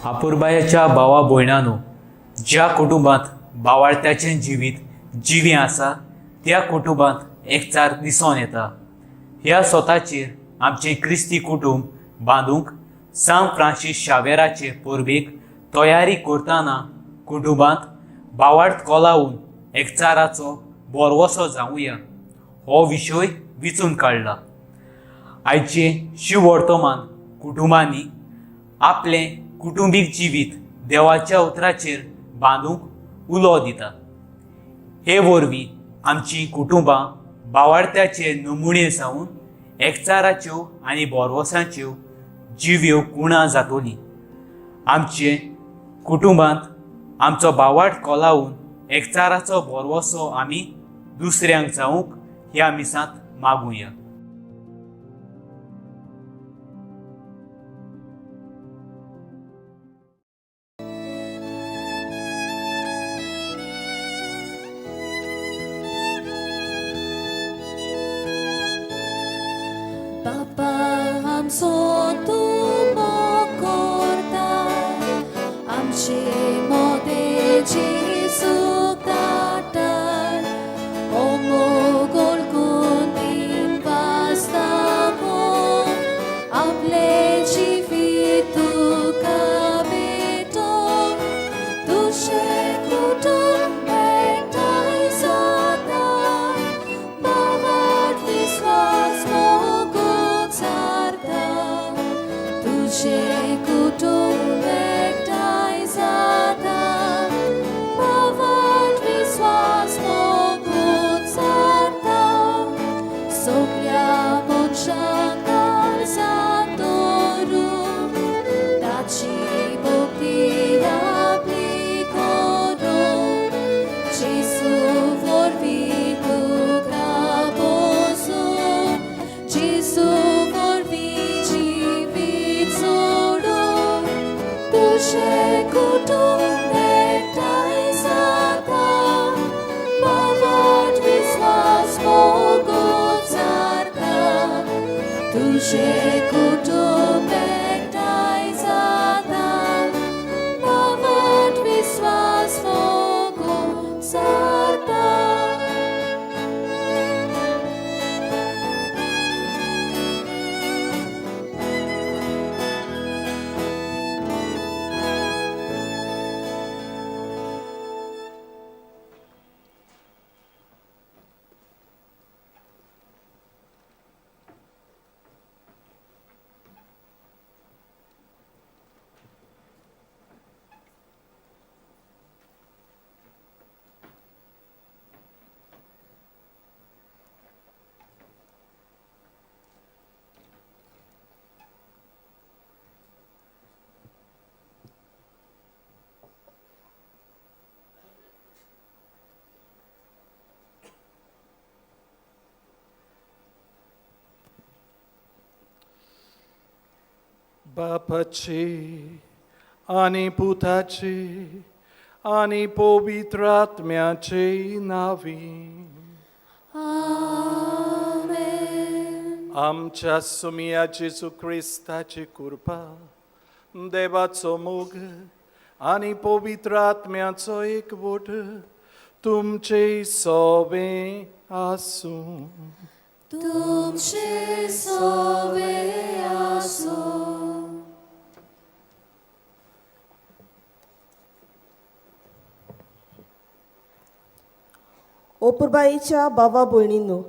अपुरबायेच्या भावा भयणानो, ज्या कुटुंबांत बावाळत्याचें जिवीत जिवें आसा त्या कुटुंबांत एकचार दिसून येता. ह्या स्वताचेर आमचें क्रिस्ती कुटुंब बांदूंक सांत फ्रांसीस शावेराचे परबेक तयारी करतना कुटुंबांत बावार्थ कोलावन एकचाराचो बोरवसो जावया हो विशय विचून काडला. आयचे शिववर्तमान कुटुंबांनी आपलें कुटुंबीक जिवीत देवाच्या उतराचेर बांदूंक उलो दिता. हे वरवीं आमचीं कुटुंबां बावार्थ्याचे नमुणे जावन एकचाराच्यो आनी बोरवसाच्यो जिव्यो कुणां जातोली. आमचे कुटुंबांत आमचो बावार्थ कोलावन एकचाराचो बोरवसो आमी दुसऱ्यांक जावंक ह्या मिसांत मागुया. बापा आमचो तूं मोग करता, आमचे मोदें जेजूक धाडटा. हो मोग ओळखून दिनवास दाखोवन आपलें जिवीत तुका भेटोवन तुजें कुटुंब एकठांय जाता, भावार्थ विस्वास मोग उचारता. तुजें कुटुंब एकठांय जाता, भावार्थ विस्वास मोग उचारता. सगळ्या मनशांक काळजांत दवरून ताची भक्ती आपली करून जेजू वरवीं तुका पोसूं, जेजू वरवीं जिवीत सोडून तुजें कुटुंब एकठांय जाता, भावार्थ विस्वास मोग उचारता. तुजें कुटुंब एकठांय जाता, भावार्थ विस्वास मोग उचारता. बापाचे आनी पुताचे आनी पवित्र आत्म्याचे नावी. आमेन. आमच्या सुमिया जेजू क्रिस्ताची कृपा, देवाचो मोग आनी पवित्र आत्म्याचो एकवट तुमचे सोबे आसूं. तुमचे सोवे आसूं. ओपुरबायेच्या भावा भयणींनो,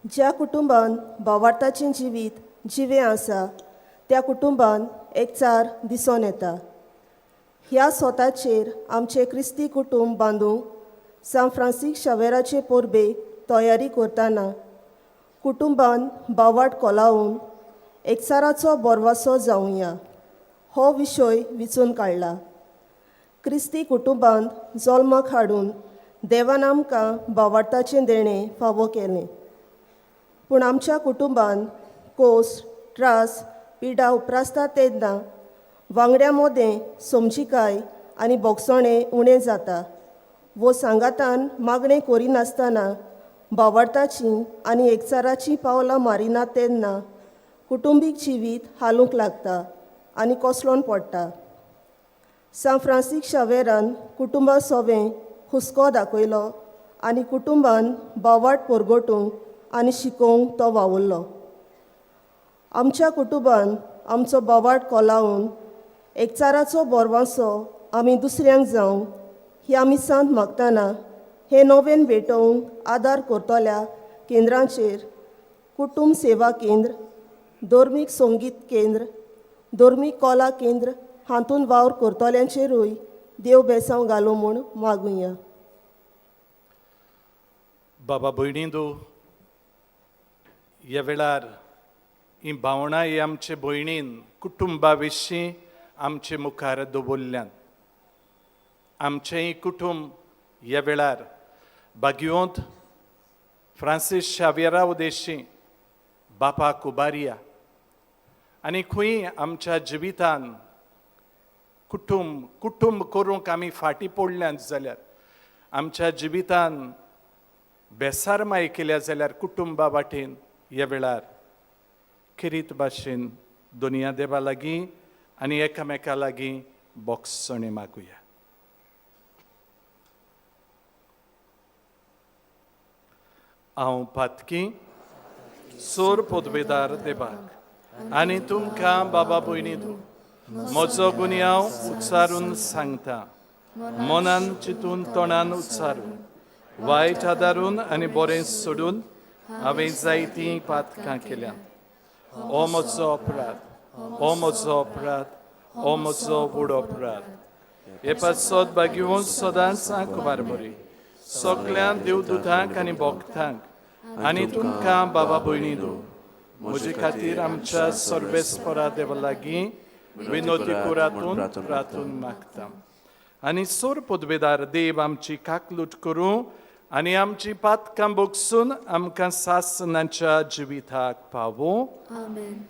ज्या कुटुंबान भावार्थाचें जिवीत जिवें आसा त्या कुटुंबान एकचार दिसून येता. ह्या स्वताचेर आमचें क्रिस्ती कुटुंब बांदूंक सांत फ्रांसीस शावेराचे परबेक तयारी करतना कुटुंबान भावार्थ कोलावन एकचाराचो बोरवासो जावया हो विशय विचून काडला. क्रिस्ती कुटुंबांत जल्माक हाडून देवान आमकां भावार्थाचें देणें फावो केलें, पूण आमच्या कुटुंबान कोस, त्रास, पिडा उप्रासता तेन्ना वांगड्यां मदें समजिकाय आनी भोगसणें उणें जाता वो सांगातान मागणें करिनासतना भावार्थाचीं आनी एकचाराचीं पावलां मारिना तेन्ना कुटुंबीक जिवीत हालूंक लागता आनी कोसळोन पडटा. सांत फ्रांसीस शावेरान कुटुंबा सोवें हुस्को दाखयलो आनी कुटुंबान बावाट परगटूंक आनी शिकोवंक तो वावुरलो. आमच्या कुटुंबान आमचो बावाट कोलावन एकचाराचो बोरवांसो आमी दुसऱ्यांक जावंक ह्या मिसांत मागतना हें नवेन भेटोवंक आदार करतल्या केंद्रांचेर कुटुंब सेवा केंद्र, धर्मीक संगीत केंद्र, धर्मीक कला केंद्र हातूंत वावर करतल्यांचेरूय देव बेसांव घालूं म्हूण मागुया. बाबा भयणींदू, ह्या वेळार ही भावणां ही आमचे भयणीन कुटुंबा विशीं आमचे मुखार दवरल्यान. आमचेंय कुटुंब ह्या वेळार बागियोंत फ्रांसीस शाव्यरा उदेशी बापाक उबारया आनी खंय आमच्या जिवितान कुटुंब कुटुंब करूंक आमी फाटीं पडल्यात जाल्यार, आमच्या जिवितान बेसारमाय केल्या जाल्यार, कुटुंबा वाटेन ह्या वेळार खेरीत भाशेन दुनिया देवा लागीं आनी एकामेका लागीं बोगसणें मागुया. हांव पातकी सोर पदवेदार देवाक आनी तुमकां बाबा भयणी म्हजो गुन्यांव उच्चारून सांगता, मनान चिंतून तोंडान उच्चारून, वायट आदारून आनी बरें सोडून हांवें जायतीं पातकां केल्यांत. ओ म्हजो अपराध, ओ म्हजो अपराध, ओ म्हजो व्हड अपराध. हे पासत बागेवन सदांच कुमार बरी सगळ्या देवदूतांक आनी भक्तांक आनी तुमकां बाबा भयणी दू म्हजे खातीर आमच्या सर्वेस्परा देवा लागीं विनोदी कुरातून प्रातून मागता. आनी सोर पदवेदार देव आमची काकलूट करूं आनी आमची पातकां बोगसून आमकां सासनाच्या जिविताक पावूं. आमेन.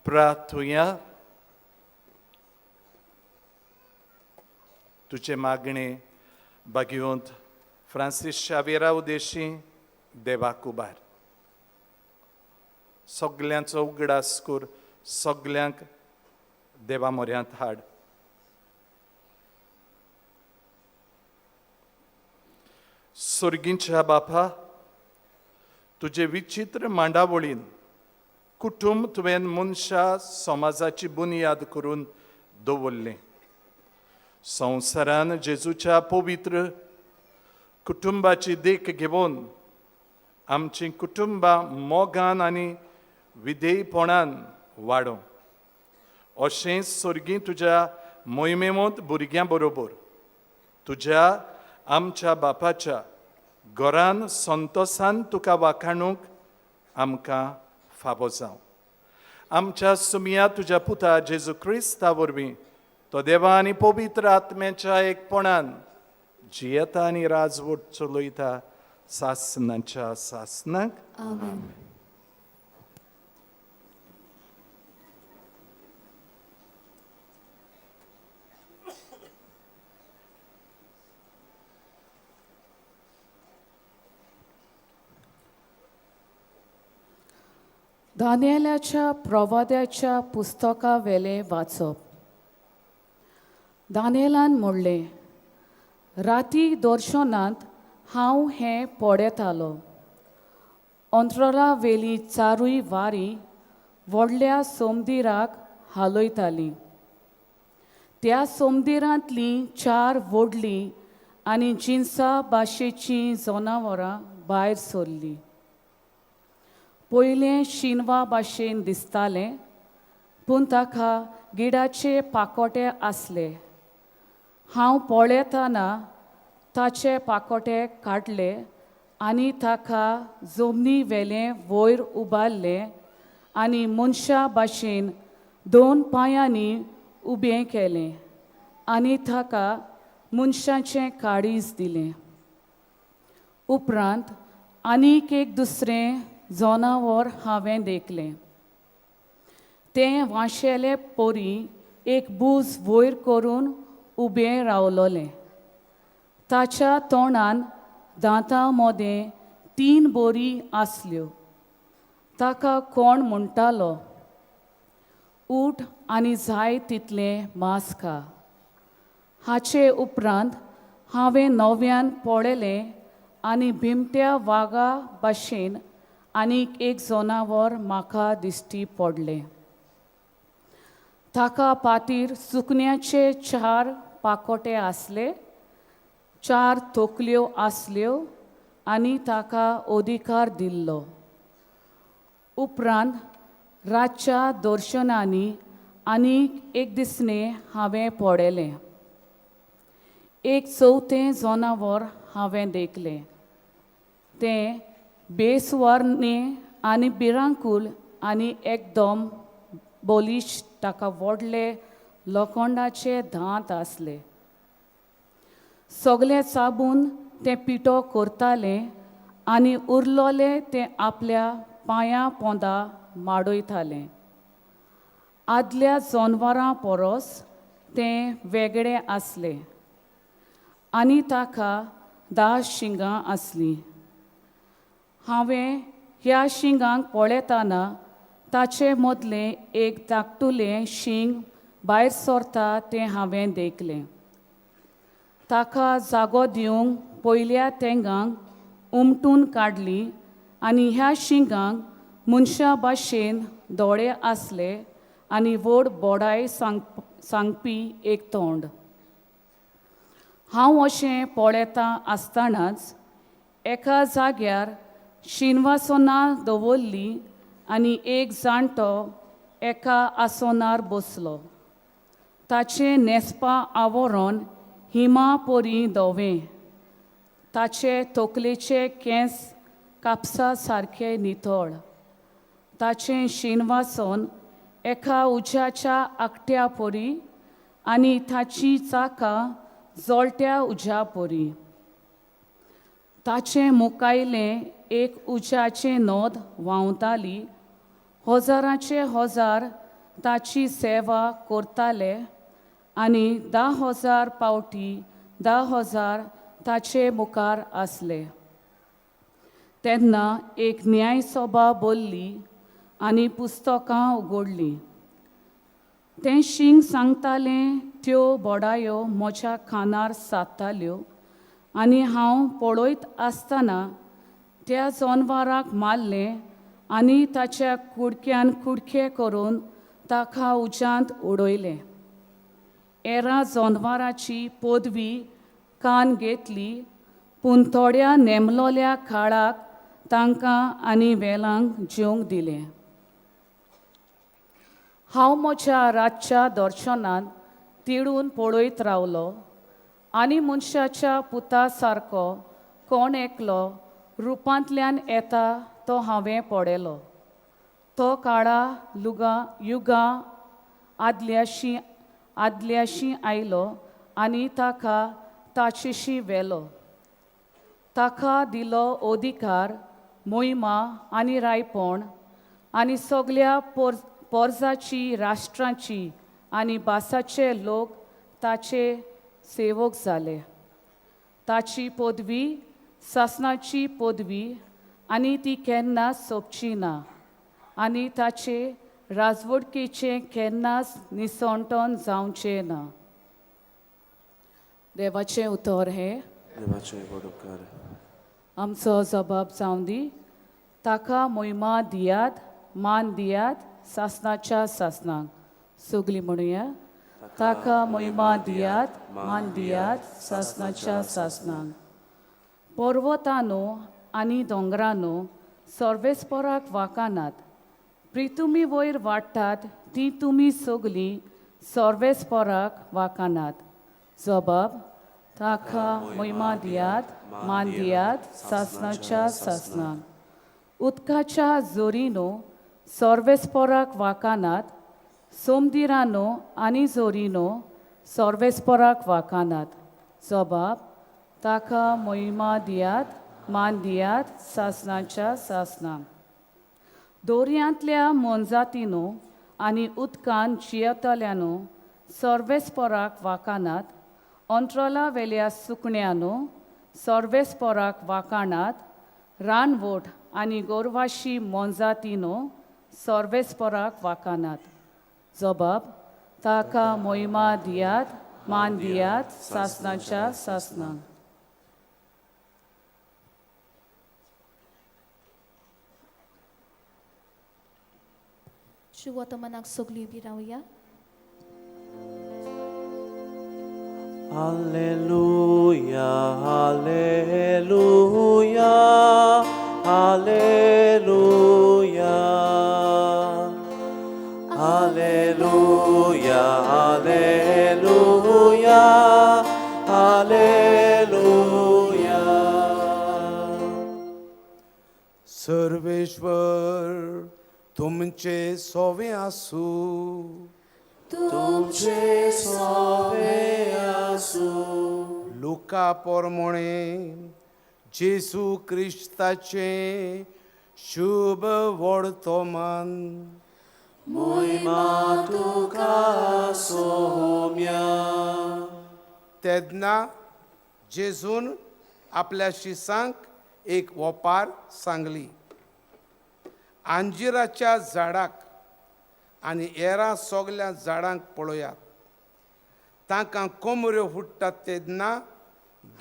प्रार्थुया. तुजें मागणें बागिवंत फ्रांसीस शावेरा उदेशी देवाक उबार. सगल्यांचो उगडास कर, सगल्यांक देवा म्हऱ्यांत हाड. सोर्गींच्या बापा, तुजे विचित्र मांडावळीन कुटुंब तुवें मनशा समाजाची बुन्याद करून दवरलें. संवसारान जेजूच्या पवित्र कुटुंबाची देख घेवन आमचीं कुटुंबां मोगान आनी विधेयपणान वाडोवं. अशें सोर्गीं तुज्या मोहिमेमोत भुरग्यां बरोबर तुज्या आमच्या बापाच्या घरान संतोसान तुका वाखाणूंक आमकां फावो जावं. आमच्या सुमया तुज्या पुता जेजू क्रिस्ता वरवीं तो देवा आनी पवित्र आत्म्याच्या एकपणान जियेता आनी राजवट चलयता सासनाच्या सासनाक. आमेन. दानियेलाच्या प्रवाद्याच्या पुस्तका वेलें वाचप. दानियेलान म्हणलें, राती दर्शनांत हांव हें पळयतालो. अंतराळा वेली चारूय वारी व्हडल्या सोमदिराक हालयतालीं. त्या सोमदिरांतलीं चार व्हडलीं आनी जिन्सा भाशेचीं जनावरां भायर सरली. पयलें शिनवा भाशेन दिसतालें, पूण ताका गिडाचे पाकोटे आसले. हांव पळयतना ताचे पाकोटे काडले आनी ताका जमनी वेलें वयर उबारलें आनी मनशा भाशेन दोन पांयांनी उबें केलें आनी ताका मनशाचें काळीज दिलें. उपरांत आनीक एक दुसरें जनावर हांवें देखलें. तें वांशेले परी एक बूज वयर करून उबें रावलोलें. ताच्या तोंडान दांतां मदें तीन बोरी आसल्यो. ताका कोण म्हणटालो, उठ आनी जाय तितलें मांस खा. हाचे उपरांत हांवें नव्यान पळयलें आनी बिमट्या वागा भाशेन आनीक एक जनावर म्हाका दिश्टी पडलें. ताका पातीर सुकण्याचे चार पाकोटे आसले, चार तकल्यो आसल्यो आनी ताका अधिकार दिल्लो. उपरांत रातच्या दर्शनांनी आनीक एक दिसणें हांवें पळयलें. एक चवथें जनावर हांवें देखलें. तें बेसुवारने आनी भिरांकूळ आनी एकदम बलिश्ट. ताका व्हडले लोखंडाचे दांत आसले. सगळें चाबून तें पिठो करतालें आनी उरलोलें तें आपल्या पांयां पोंदा माडयतालें. आदल्या जनवरां परस तें वेगळें आसलें आनी ताका 10 शिंगां आसलीं. हांवें ह्या शिंगांक पळयतना ताचे मदलें एक धाकटुलें शींग भायर सरता तें हांवें देखलें. ताका जागो दिवंक पयल्या तेंगांक उमटून काडली आनी ह्या शिंगांक मनशा भाशेन दोळे आसले आनी व्हड बोडाय सांगपी एक तोंड. हांव अशें पळयता आसतनाच एका जाग्यार शिनवासनां दवरलीं आनी एक जाणटो एका आसनार बसलो. ताचें न्हेसपा आवरण हिमा परी धवें, ताचे तकलेचे केंस कापसा सारके नितळ. ताचें शिनवासन एका उज्याच्या आकट्या परी आनी ताची चाकां जळट्या उज्या परी. ताचें मुखायलें एक उज्याचें नद व्हांवताली. हजाराचे हजार ताची सेवा करताले आनी 10,000 पावटी 10,000 ताचे मुखार आसले. तेन्ना एक न्यायसभा बोल्ली आनी पुस्तकां उगडलीं. तें शींग सांगतालें त्यो बोडायो म्हज्या कानार सादताल्यो आनी हांव पळयत आसतना त्या जनवराक मारलें आनी ताच्या कुडक्यान कुडके करून ताका उज्यांत उडयलें. एरा जनवराची पदवी कान घेतली, पूण थोड्या नेमलोल्या काळाक तांकां आनी वेलांक जेवंक दिलें. हांव म्हज्या रातच्या दर्शनांत तिडून पळयत रावलो आनी मनशाच्या पुता सारको कोण एकलो रुपांतल्यान येता तो हांवें पळयलो. तो काळा लुगां युगां आदल्याशी आदल्याशी आयलो आनी ताका ताचेशी व्हेलो. ताका दिलो अधिकार, मोहिमा आनी रायपण आनी सगल्या पोरजाची, राष्ट्रांची आनी भासाचे लोक ताचे सेवक जाले. ताची पदवी सासनाची पदवी आनी ती केन्नाच सोंपची ना आनी ताचे राजवटकेचें केन्नाच निसणटन जावचें ना. देवाचें उतर हें. देवाचें व्हड उपकार. आमचो जबाब जावं दी. ताका मोहिमा दियात, मान दियात सासनाच्या सासनाक. सगलीं म्हणुया, ताका मोहिमा दियात, मान दियात सासनाच्या सासनाक. पर्वतानो आनी दोंगरानो सर्वेस्पोराक वाकानात. प्रितुमी वयर वाडटात ती तुमी सगलीं सर्वेस्पोराक वाकानात. जबाब ताका मोहिमा दियात, मान दियात सासणाच्या सासणाक. उदकाच्या जोरीनो सर्वेस्पोराक वाकानात. सोमदिरानो आनी जोरीनो सर्वेस्पोराक वाकानात. जबाब ताका मोहिमा दियात, मान दियात सासणाच्या सासणाक. दोरयांतल्या मोनजातीनो आनी उदकान जियेतल्यानो सर्वेस्पोराक वाकानात. अंट्रोला वेल्या सुकण्यानो सर्वेस्पोराक वाकानात. रानवट आनी गोरवाशी मोनजातीनो सर्वेस्पोराक वाकानात. जबाब ताका मोहिमा दियात, मान दियात सासणाच्या सासणाक. शुभ मनाक सगळीं उबी रावया. Alleluia, Alleluia, Alleluia. Alleluia, Alleluia, Alleluia. Sarveshwar तुमचे सोवे आसू. तुमचे सोवे आसूं. लुका पोरमोणे जेजू क्रिस्ताचे शुभ वर्तमान. मोहिमा तुका सोम्या. तेन्ना जेजून आपल्या शिसांक एक वोपार सांगली. आंजिराच्या झाडाक आनी हेरां सगल्या झाडांक पळयात. तांकां कोमऱ्यो फुट्टात तेन्ना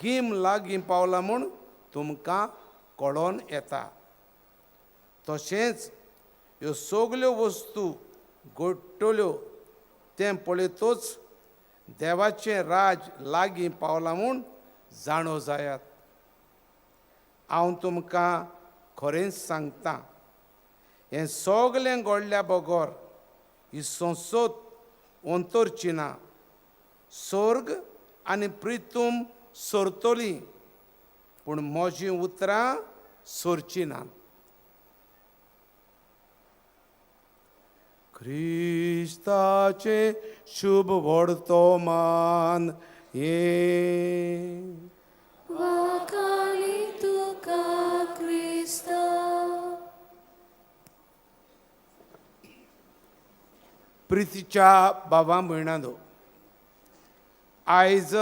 गीम लागीं पावला म्हूण तुमकां कळोन येता. तशेंच ह्यो सगल्यो वस्तू घडटल्यो तें पळयतच देवाचें राज लागीं पावलां म्हूण जाणो जायात. हांव तुमकां खरेंच सांगता, हें सगलें घडल्या बगर ही संसद अंतरची ना. स्वर्ग आनी प्रितूम सरतली, पूण म्हजीं उतरां सरचीं नात. क्रिस्ताचें शुभ वर्तमान हें. वाखाली तुका क्रिस्ता. प्रितीच्या बाबा भयणांनो, आयज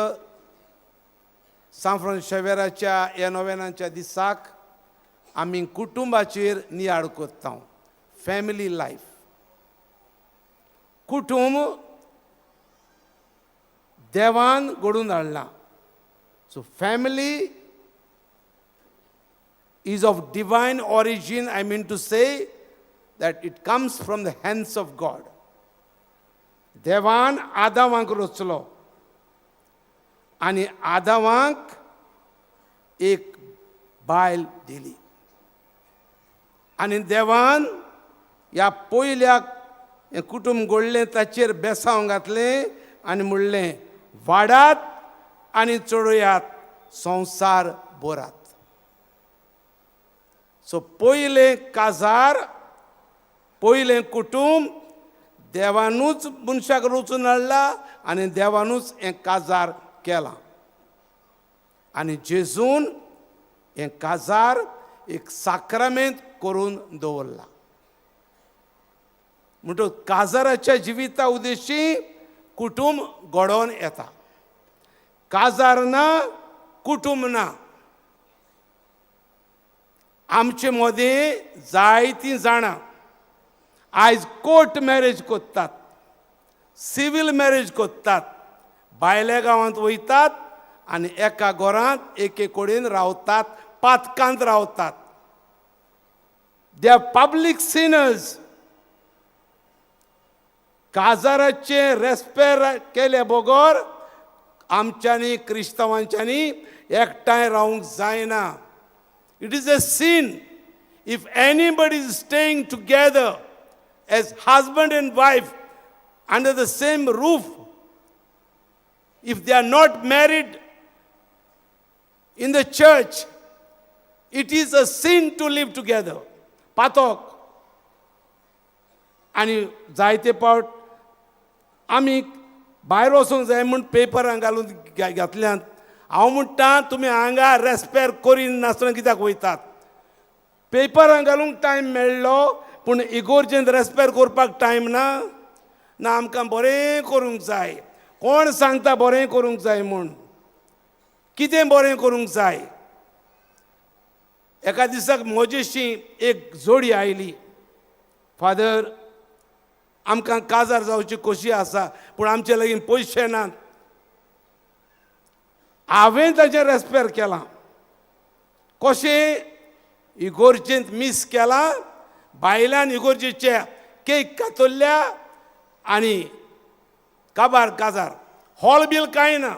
सांफ्रान शेवेराच्या ह्या नोवेनाच्या दिसाक आमी कुटुंबाचेर नियाळ करता, फॅमिली लायफ. कुटुंब देवान घडून हाडलां. So family is of divine origin. I mean to say that it comes from the hands of God. देवान आदावांक रचलो आनी आदावांक एक बायल दिली आनी देवान ह्या पयल्याक हें कुटुंब घडलें ताचेर बेसांव घातलें आनी म्हणलें, वाडात आनी चडयात, संवसार भरात. सो पयलें काजार, पयलें कुटुंब देवानूच मनशाक रचून हाडला आनी देवानूच हें काजार केलां आनी जेजून हें काजार एक साक्रामेंत करून दवरला. म्हणटकच काजाराच्या जिविता उद्देशी कुटुंब घडोवन येता. काजार ना, कुटुंब ना. आमचे मदीं जायतीं जाणां आयज कोर्ट मॅरेज करतात, सिवील मॅरेज करतात, भायल्या गांवांत वयतात आनी एका घरांत एके कडेन रावतात, पातकांत रावतात. They are public sinners. काजाराचे रेस्पेर केले बगर आमच्यांनी, क्रिस्तांवांच्यांनी एकठांय रावंक जायना. It is a sin if anybody is staying together as husband and wife under the same roof, if they are not married in the church, it is a sin to live together. पातक. आनी जायते पावट आमी भायर वचूंक जाय म्हूण पेपरां घालून घातल्यात. हांव म्हणटा, तुमी हांगा रेस्पेर करिनासतना कित्याक वयतात? पेपरां घालूंक टायम मेळ्ळो, पूण इगोर्जेंत रेस्पेर करपाक टायम ना. ना, आमकां बरें करूंक जाय. कोण सांगता बरें करूंक जाय म्हूण? कितें बरें करूंक जाय? एका दिसाक म्हजेशी एक जोडी आयली. फादर, आमकां काजार जावची खोशी आसा, पूण आमचे लागीं पयशे नात. हांवें ताचें रेस्पेर केलां. कशें? इगोर्जेंत मीस केलां, बायलान इगोर्जेचे केक कातरल्या आनी काबार काजार. हॉल बील कांय ना.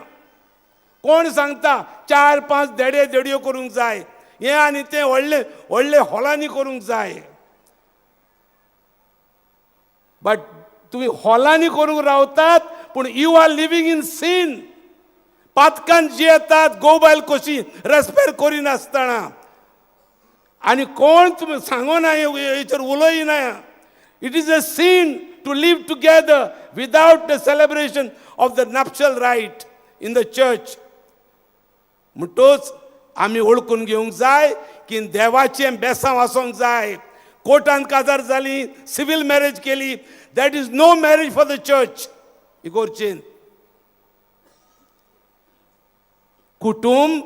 कोण सांगता चार पांच देडे देडयो करूंक जाय, हें आनी तें व्हडलें व्हडले हॉलांनी करूंक जाय? बट तुमी हॉलांनी करूंक रावतात, पूण you are living in sin. पातकान जियेतात, घोव बायल कशी रेस्पेर करिनासतना. आनी कोण तुमी सांगोना, हेचेर उलयना. It is a sin to live together without the celebration of the nuptial rite in the church. म्हणटोच आमी वळखून घेवंक जाय की देवाचें बेसांव आसोंक जाय. कोर्टान काजार जाली, सिवील मॅरेज केली, that is no marriage for the church. इगोर्जेन कुटूंब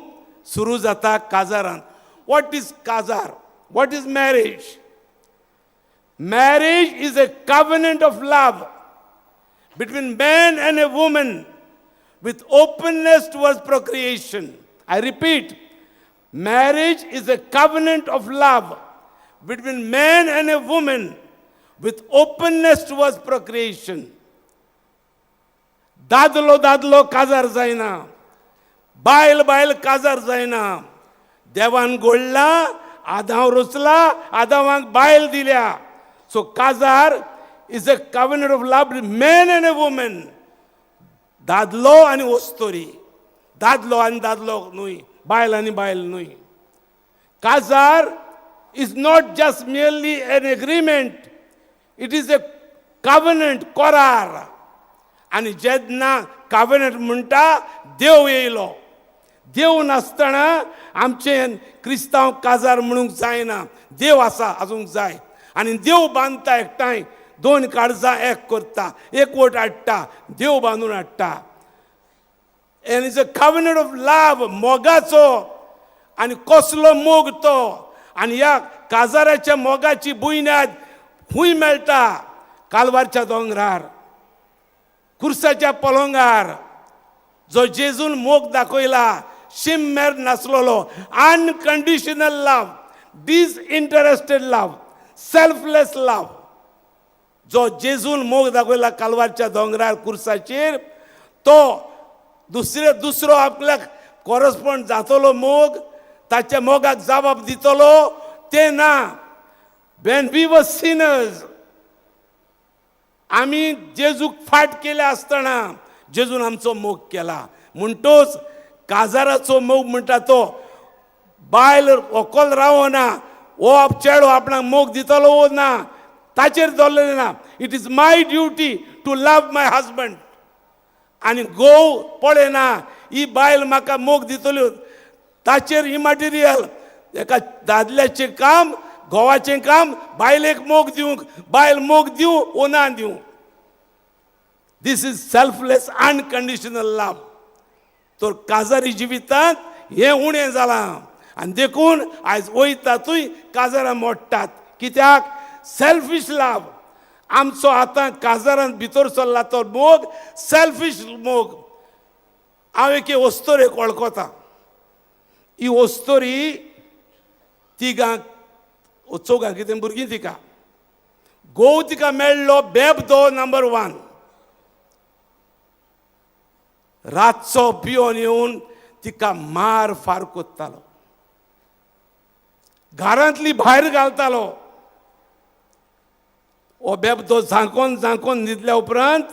सुरू जाता काजारान. What is काजार? What is marriage? Marriage is a covenant of love between man and a woman with openness towards procreation. I repeat, marriage is a covenant of love between man and a woman with openness towards procreation. दादलो दादलो काजार जायना, बायल बायल काजार जायना. देवान घडला, आदांव रचला, आदावाक बायल दिल्या. सो काजार is a covenant of love, man and a woman. दादलो आनी वस्तोरी, दादलो आनी दादलो न्हय, बायल आनी बायल न्हय. काजार is not just merely an agreement, it is a covenant, करार. आनी जेन्ना कव्हनंट म्हणटा, देव येयलो. देव नासतना आमचें क्रिस्तांव काजार म्हणूंक जायना. देव आसा आसूंक जाय. आनी देव बांदता एकठांय, दोन काळजां एक करता, एकवट हाडटा, देव बांदून हाडटा. And it's a covenant of love, मोगाचो. आनी कसलो मोग तो! आनी ह्या काजाराच्या मोगाची बुन्याद खूंय मेळटा? कालवारच्या दोंगरार, कुर्साच्या पलंगार. जो जेजून मोग दाखयला, शीम मेर नासलेलो, unconditional love, disinterested love, selfless love, जो जेजून मोग दाखयला कालवारच्या दोंगरार कुर्साचेर, तो दुसरे दुसरो आपल्याक कॉरस्पॉन्ड जातलो मोग, ताच्या मोगाक जबाब दितलो, ते ना. When we were sinners, आमी जेजूक फाट केल्या आसतना जेजून आमचो मोग केला. म्हणटोच काजाराचो मोग म्हणटा तो बायल व्हंकल रावना, हो चेडो आपणाक मोग दितलो वो ना ताचेर दवरलेलें ना. It is my duty to love my husband. आनी घोव पळयना ही बायल म्हाका मोग दितल्यो, ताचेर इमटिरियल. एका दादल्याचें काम, घोवाचें काम बायलेक मोग दिवंक, बायल मोग दिवं वो ना दिवं. This is selfless, unconditional love. तर काजारी जिवितांत हें उणें जालां आनी देखून आयज वयता थंय काजारां मोडटात. कित्याक? Selfish love. आमचो आतां काजारांत भितर सरला तो मोग सेल्फीश मोग. हांव एके वस्तोरेक वळखता. ही वस्तोरी तिगां चौगां कितें भुरगीं तिका. घोव तिका मेळ्ळो बेबदो नंबर वन. रातचो पिवन येवन तिका मार फार कोत्तालो. घरांतली भायर घालतालो. हो बेबदो झांकोन झांकोन न्हिदल्या उपरांत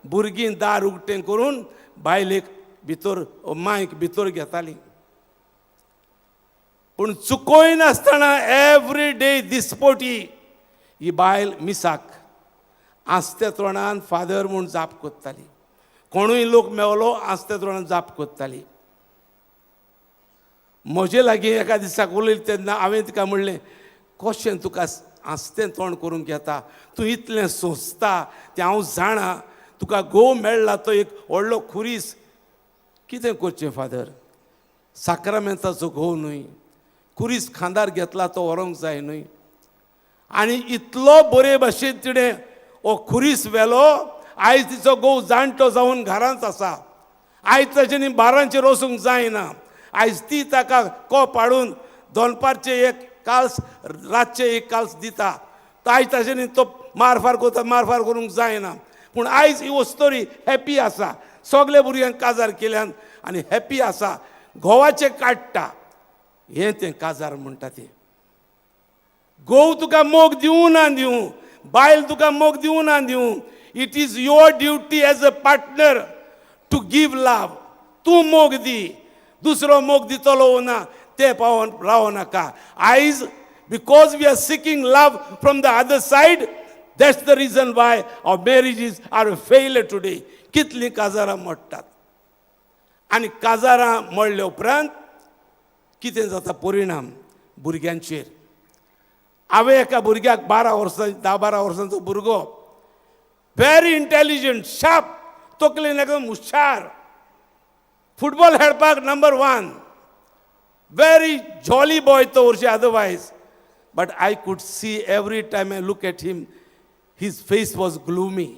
भुरगीं दार उक्तें करून बायलेक भितर, मांयक भितर घेतालीं. पूण चुकयनासतना एवरी डे दिसपोटी ही बायल मिसाक आस्ते तोंडान फादर म्हूण जाप कोत्ताली. कोणूय लोक मेवलो आस्ते तोंडान जाप कोत्ताली. म्हजे लागीं एका दिसाक उलयली तेन्ना हांवें तिका म्हणलें, कशें तुका आस्तें तोंड करूंक येता, तूं इतलें सोंसता तें हांव जाणा, तुका घोव मेळ्ळा तो एक व्हडलो खुरीस, कितें करचें फादर, साक्रामेंताचो घोव न्हय, खुरीस खांदार घेतला तो व्हरूंक जाय न्हय. आनी इतलो बरे भाशेन तिणें हो खुरीस व्हेलो. आयज तिचो घोव जाणटो जावन घरांत आसा. आयज ताच्यानी बारांचेर वचूंक जायना. आयज ती ताका कोप हाडून दनपारचें एक काल्स, रातचें एक काल्स दिता. आयज ताच्यानी तो मारफार करता, मारफार करूंक जायना. पूण आयज ही वस्तोरी हॅपी आसा. सगळे भुरग्यांक काजार केल्यान आनी हॅपी आसा. घोवाचें काडटा. हें तें काजार म्हणटा तें. घोव तुका मोग दिवं ना दिवं, बायल तुका मोग दिवं ना दिवं, it is your duty as a partner to give love. तूं मोग दी, दुसरो मोग दितलो ना ते पावोन रावो नाका. आयज because we are seeking love from the other side, that's the reason why our marriages are fail today. कितलीं काजारां मोडटात आनी काजारां मोडल्या उपरांत कितें जाता परिणाम भुरग्यांचेर. हांवें एका भुरग्याक 12 वर्सां, 10-12 वर्सांचो भुरगो, व्हेरी इंटेलिजंट, शार्प, तकलेन एकदम हुशार, फुटबॉल खेळपाक number 1, very jolly boy तो वर्षी otherwise. But I could see every time I look at him, his face was gloomy.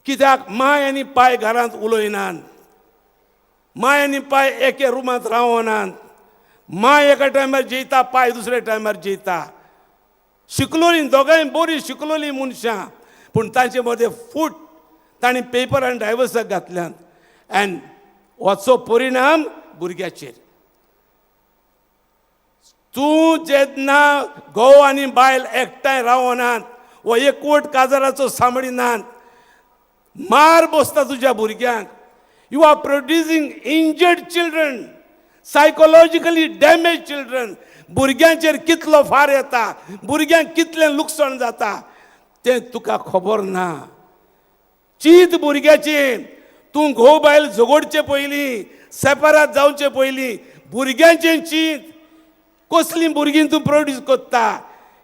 कित्याक माय आनी पाय घरांत उलयनात, माय आनी पाय एके रुमांत रावनात. माय एका टायमार जेयता, पाय दुसऱ्या टायमार जेयता. शिकलोलीं दोगांय बरीं शिकलोलीं मनशां, पूण तांचे मदें फूट तांणी पेपर आनी डायवर्साक घातल्यात. आनी हाचो परिणाम भुरग्याचेर. तूं जेन्ना घोव आनी बायल एकठांय रावनात वा एकवट काजाराचो सांबाळिनात, मार बसता तुज्या भुरग्यांक. You are producing injured children, psychologically damage children. भुरग्यांचेर कितलो फार येता, भुरग्यांक कितलें लुकसाण जाता तें तुका खबर ना. चीत भुरग्याचें. तूं घोव बायल झगडचे पयलीं, सेपरात जावचे पयलीं भुरग्यांचें चीत. कसलीं भुरगीं तूं प्रोड्यूस करता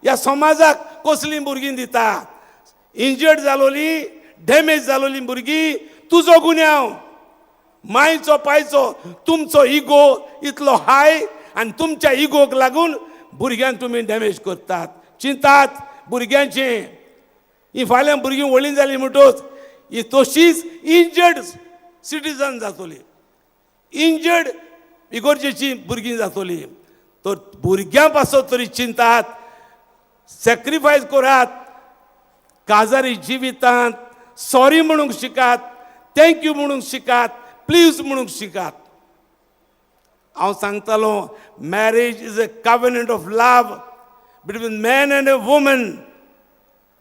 ह्या समाजाक, कसलीं भुरगीं दिता? इंजर्ड जालोलीं, डॅमेज जालोलीं भुरगीं. तुजो गुन्यांव, मायचो पायचो, तुमचो इगो इतलो हाय आनी तुमच्या इगोक लागून भुरग्यांक तुमी डॅमेज करतात. चिंतात भुरग्यांचें. ही फाल्यां भुरगीं व्हडलीं जालीं म्हणटच ही तशीच इंजर्ड सिटीजन जातली, इंजर्ड इगोर्जेची भुरगीं जातली. तर भुरग्यां पासत तरी चिंतात, सॅक्रिफायस करात. काजारी जिवितांत सॉरी म्हणूंक शिकात, thank you म्हणूंक शिकात, प्लीज म्हणूंक शिकात. हांव सांगतालो, marriage is a covenant of love between man and a woman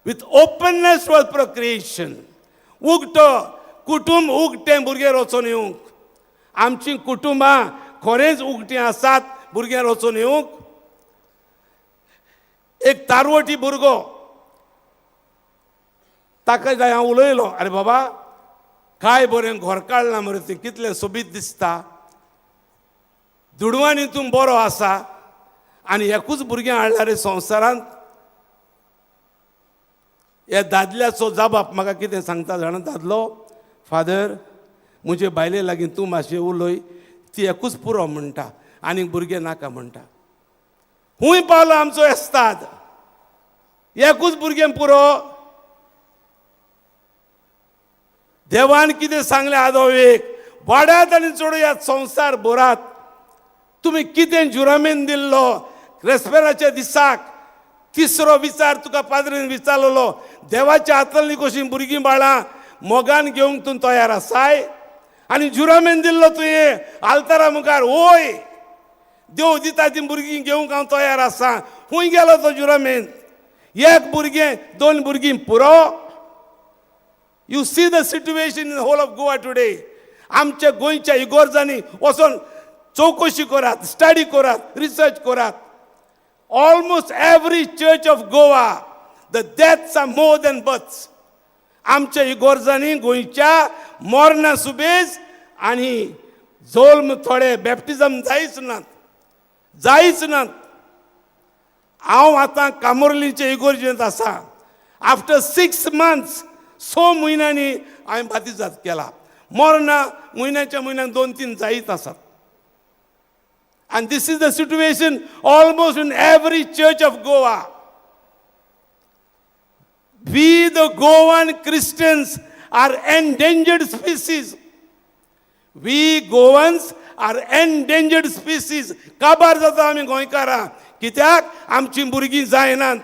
with openness for procreation. उगटो कुटुंब, उगटें भुरगें वचोन येवंक. आमचीं कुटुंबां खरेंच उगटीं आसात भुरगें वचोन येवंक? एक तारवटी भुरगो, ताका जाय हांव उलयलो, आरे बाबा, काय बरें घर काडलां मरे तें, कितलें सोबीत दिसता, दुडवांनी तूं बरो आसा आनी एकूच भुरगें हाडला रे संवसारांत. ह्या दादल्याचो जाबाब म्हाका कितें सांगता जाणा दादलो? फादर, म्हजे बायले लागीं तूं मातशें उलय, ती एकूच पुरो म्हणटा, आनीक भुरगें नाका म्हणटा. खूंय पावलो आमचो एस्ताद? एकूच भुरगें पुरो? देवान कितें सांगलें आदोवेक? वाडात आनी चडयात, संवसार भरात. तुमी कितें जुरामेन दिल्लो रेस्पेराच्या दिसाक? तिसरो विचार तुका पाद्रीन विचारलेलो, देवाच्या हातांतली कशीं भुरगीं बाळां मोगान घेवंक तूं तयार आसाय? आनी जुरामेन दिल्लो तुवें आल्तारा मुखार, वय देव दिता ती भुरगीं घेवंक हांव तयार आसा. खूंय गेलो तो जुरामेंत? एक भुरगें, दोन भुरगीं पुरो. You see the situation in whole of Goa today. आमच्या गोंयच्या इगोर्जांनी वचोन चवकशी करात, स्टडी करात, रिसर्च करात. Almost every church of Goa, the deaths are more than births. आमच्या इगोर्जांनी गोंयच्या मोरना सुबेज आनी जोल्म थोडे, बॅप्टिजम जायच नात, जायच नात. हांव आतां कामोर्लीचे इगोर्जेंत आसा. आफ्टर 6 मंथ्स, 6 म्हयन्यांनी हांवें बातिजाद केला. मोरना म्हयन्याच्या म्हयन्याक दोन तीन जायत आसात. And this is the situation almost in every church of Goa. We, the Goan Christians, are endangered species. We Goans are endangered species. काबार जाता आमी गोंयकारां. कित्याक? आमची भुरगीं जायनात.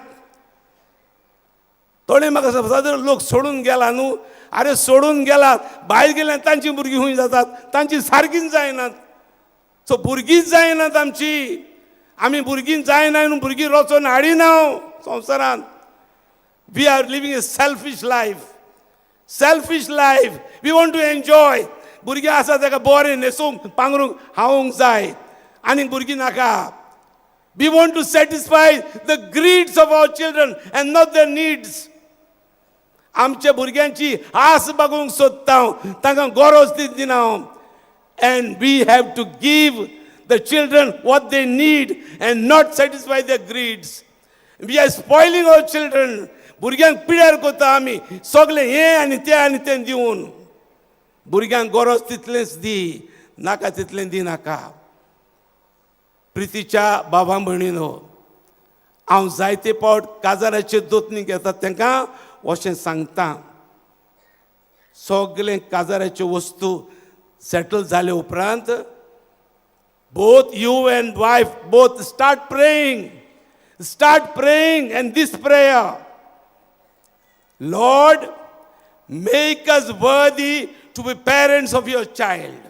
थोडे म्हाका सांगता, लोक सोडून गेला न्हू. अरे, सोडून गेलात, भायर गेल्यार तांची भुरगीं खंय जातात? तांची सारकीच जायनात. सो भुरगींच जायनात आमची. आमी भुरगीं जायना म्हणून भुरगीं रचोन हाडिना संवसारांत. We are living a selfish life, selfish life. We want to enjoy. भुरगीं आसा ताका बरें न्हेसूंक, पांगरूंक, खावंक जाय, आनी भुरगीं नाका. We want to satisfy the greeds of our children and not the needs. आमच्या भुरग्यांची आस भागोवंक सोदता हांव, तांकां गरज ती दिना हांव. And we have to give the children what they need and not satisfy the greeds. We are spoiling our children. भुरग्यांक पिड्यार करता आमी सगळें, हें आनी तें आनी तें दिवन. भुरग्यांक गरज तितलेंच दी, नाका तितलें दी नाका. प्रितीच्या बाबा भयणीनो, हांव जायते फावट काजाराचे दोतनी घेतात तांकां अशें सांगता, सगळे काजाराच्यो वस्तू सेटल जाले उपरांत, both you and wife both start praying, start praying, and this prayer: "Lord, make us worthy to be parents of your child."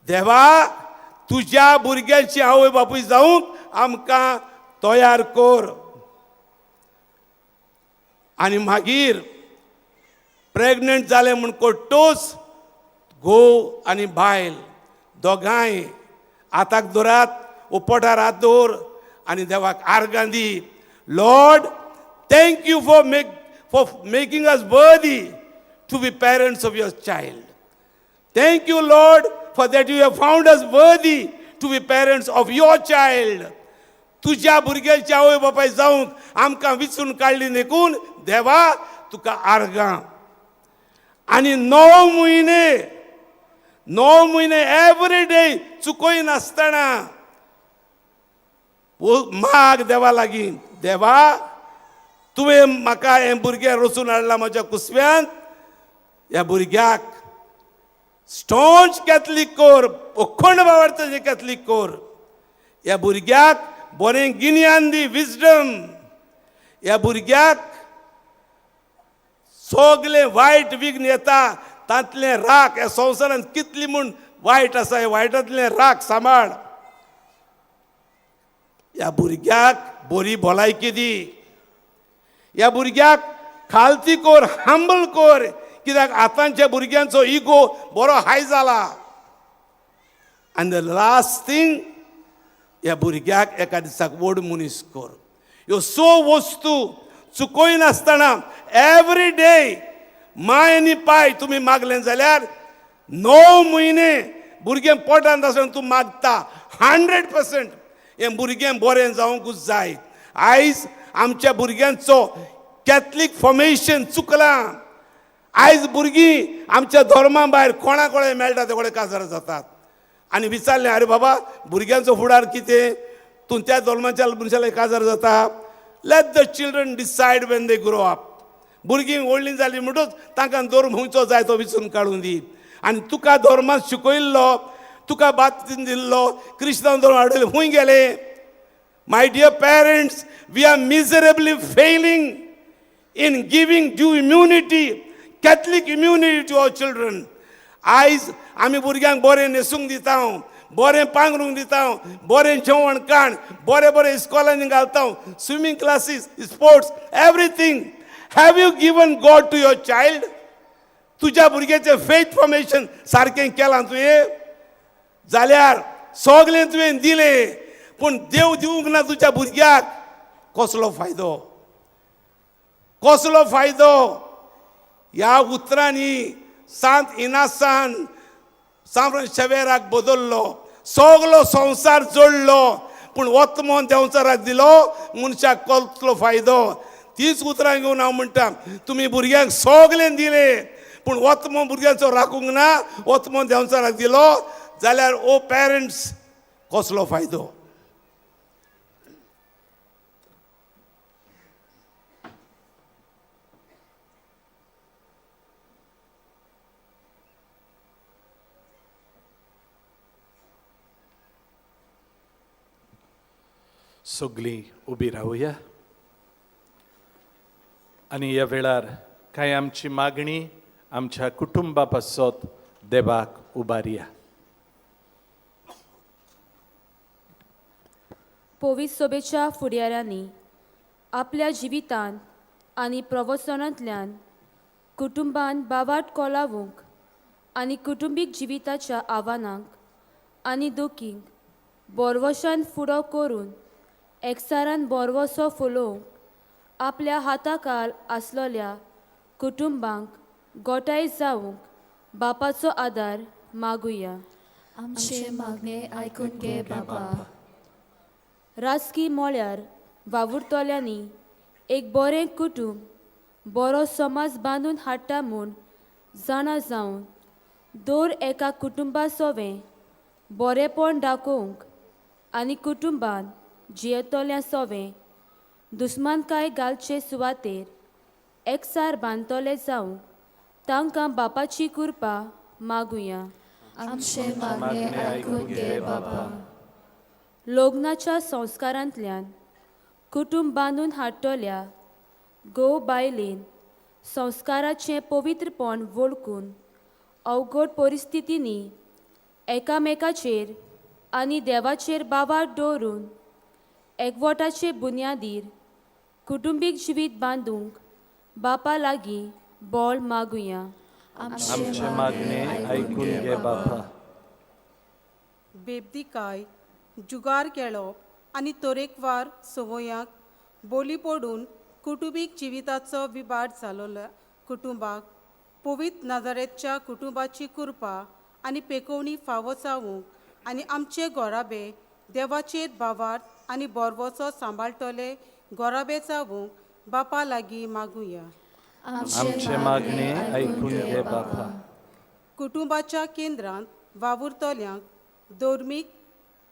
देवा, तुज्या भुरग्यांची आवय बापूय जावंक आमकां तयार कर. आनी मागीर प्रेग्नंट जालें म्हूण कोट्टूच घोव आनी बायल दोगांय हाताक दवरात, पोटार हात दवर आनी देवाक आर्गां दी. "Lord, thank you for making us worthy to be parents of your child. Thank you, Lord, for that you have found us worthy to be parents of your child." तुज्या भुरग्याची आवय बापाय जावंक आमकां विचून काडली देखून देवा तुका आर्गां. आनी 9 म्हयने, 9 म्हयने एवरी डे चुकय नासतना माग देवा लागीं, देवा, तुवें म्हाका हें भुरगें रचून हाडलां म्हज्या कुसव्यांत, ह्या भुरग्याक स्टॉन्च कॅथलीक कर, अखंड भावार्थाचे कॅथलीक कर. ह्या भुरग्याक बरें गिन्यान दी, विजडम. ह्या भुरग्याक सगलें वायट विघ्न येता तांतलें राख. ह्या संवसारांत कितली म्हूण वायट आसा, ह्या वायटांतलें राख, सांबाळ. ह्या भुरग्याक बरी भलायकी दी. ह्या भुरग्याक खालती कर, हंबल कर, कित्याक आतांच्या भुरग्यांचो इगो बरो हाय जाला. आनी the last thing, ह्या भुरग्याक एका दिसाक व्हड मनीस कर. ह्यो स वस्तू चुकयनासतना एवरी डे my आनी पाय तुमी मागलें जाल्यार, 9 म्हयने भुरगें पोटांत आसतना तूं मागता, 100% हें भुरगें बरें जावंकूच जाय. आयज आमच्या भुरग्यांचो कॅथलीक फॉर्मेशन चुकलां. आयज भुरगीं आमच्या धर्मा भायर कोणा कोणा मेळटा ते कडेन काजार जातात. आनी विचारलें, "अरे बाबा, भुरग्यांचो फुडार कितें? तूं त्या धर्माच्या मनशाले काजार जाता?" Let the children decide when they grow up. भुरगीं व्हडलीं जालीं म्हणटूच तांकां धर्म खंयचो जाय तो विचून काडून दी. आनी तुका धर्मांत शिकयल्लो, तुका बाप्तीज्म दिल्लो, क्रिस्तांव धर्म हाडले, खंय गेले? My dear parents, we are miserably failing in giving due immunity, Catholic immunity to our children. आयज आमी भुरग्यांक बरें न्हेसूंक दिता, बरें पांगरूंक दिता बरें जेवण खाण बरें बरें इस्कॉलांनी घालता swimming classes sports everything. Have you given God to your child? तुज्या भुरग्याचें फेथ फॉर्मेशन सारकें केलां तुवें जाल्यार सगळें तुवें दिलें पूण देव दिवंक ना तुज्या भुरग्याक, कसलो फायदो? कसलो फायदो? ह्या उतरांनी सांत इनासान सांत शेवेराक बदल्लो, सगलो संवसार जोडलो पूण वतमोन देंवचाराक दिलो, मनशाक कसलो फायदो? तीच उतरां घेवन हांव म्हणटा, तुमी भुरग्यांक सगळें दिलें पूण वतमो भुरग्यांचो राखूंक ना, वतमो देंवचाराक दिलो जाल्यार ओ पेरंट्स कसलो फायदो? सगळीं उबी रावया आनी ह्या वेळार कांय आमची मागणी आमच्या कुटुंबा पासत देवाक उबारया. पवित्र सोबेच्या फुडाऱ्यांनी आपल्या जिवितांत आनी प्रवचनांतल्यान कुटुंबान बावाट कोलावूंक आनी कुटुंबीक जिविताच्या आव्हानांक आनी दुखींक बोरवशान फुडो करून एकसारान बोरवसो फुलोवंक आपल्या हाताखाल आसलोल्या कुटुंबांक गोठाय जावंक बापाचो आदार मागुया. आमचे मागणे आयकून घे बाबा. राजकी म्हळ्यार वावुरतल्यांनी एक बरें कुटुंब बरो समाज बांदून हाडटा म्हूण जाणा जावन दर एका कुटुंबा सोवें बरेंपण दाखोवंक आनी कुटुंबान जियेतल्या सोवें दुस्मानकाय घालचे सुवातेर एकसार बांदतले जावंक तांकां बापाची कृपा मागुया. आमचे मागणे आयकून घे बाबा. लग्नाच्या संस्कारांतल्यान कुटुंब बांदून हाडटल्या घोव बायलेन संस्काराचें पवित्रपण वळखून अवघड परिस्थितींनी एकामेकाचेर आनी देवाचेर बावार दवरून एकवटाचे बुन्यादीर कुटुंबीक जिवीत बांदूंक बापा लागीं बळ मागुया. आमचे मागणे आयकून घे बापा. बेबदीकाय जुगार केळप आनी तरेकवार संवयांक बोली पडून कुटुंबीक जिविताचो विबाड जालोल्या कुटुंबाक पवित्र नजरेच्या कुटुंबाची कृपा आनी पेकोवणी फावो जावंक आनी आमचे गोराबे देवाचेर भावार्थ आनी बोरवोचो सांबाळटले गोराबे जावंक बापा लागीं मागुया. आमचे मागणे आयकून घे बापा. कुटुंबाच्या केंद्रांत वावुरतल्यांक धर्मीक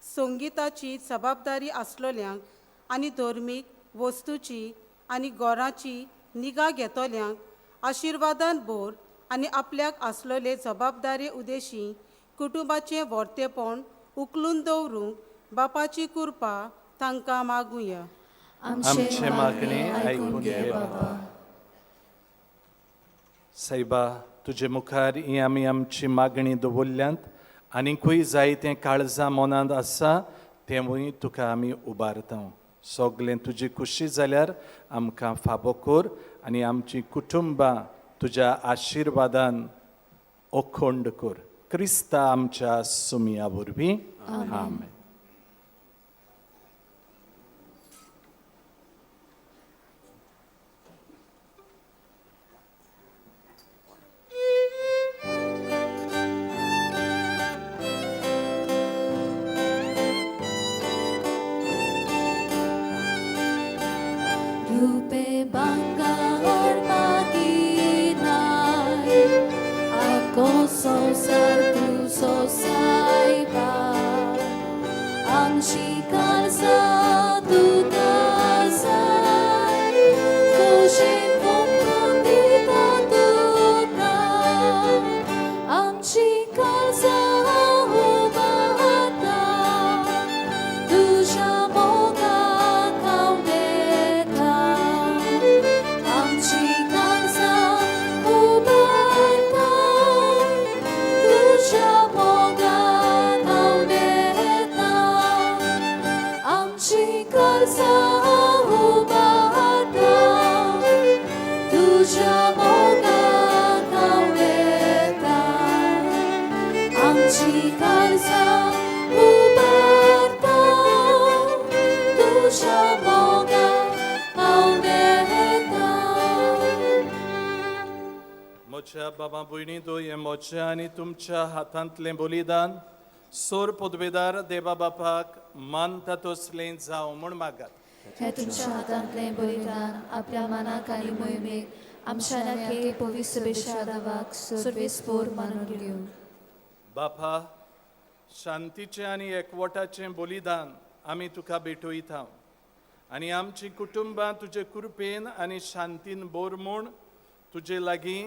संगिताची जबाबदारी आसलोल्यांक आनी धर्मीक वस्तूची आनी गोराची निगा घेतल्यांक आशिर्वादान भर आनी आपल्याक आसलोले जबाबदारी उदेशी कुटुंबाचें वर्तेपण उखलून दवरूंक बापाची कृपा तांकां मागुया. आमचे मागणे आयकून घे बाबा. सायबा, तुजे मुखार ही आमी आमची मागणी दवरल्यांत आनीकूय जायतें काळजां मनांत आसा तेंवूय तुका आमी उबारता. सगळें तुजी खुशी जाल्यार आमकां फाबो कर आनी आमचीं कुटुंबां तुज्या आशिर्वादान अखंड कर. क्रिस्ता आमच्या सुमया वरवीं आमेन. रूपे बांगार मागिनाय आको संवसार तुजो सायबा आमची काळजां तुका जाय खोशेन हुमकून दिता तुका आमची काळजां उबारता तुज्या मोगाक हांव देता आमची काळजां उबारता तुज्या मोगाक हांव देता. आमची काळजां उबारता तुज्या मोगाक हांव देता. म्हज्या बाबा भयणी हें म्हज्या आनी तुमच्या हातांतलें बलिदान सोर पदवेदार देवा बापाक मानता तसलें जावं म्हूण मागात. हे तुमच्या हातांतलें बलिदान आपल्या मनाक आनी मोहिमेक आमच्या नाके पवित्र बेशादावाक सर्वेस्पोर मानून घेवं. बापा, शांतीचें आनी एकवटाचें बलिदान आमी तुका भेटयता आनी आमचीं कुटुंबां तुजे कृपेन आनी शांतीन बोर म्हूण तुजे लागीं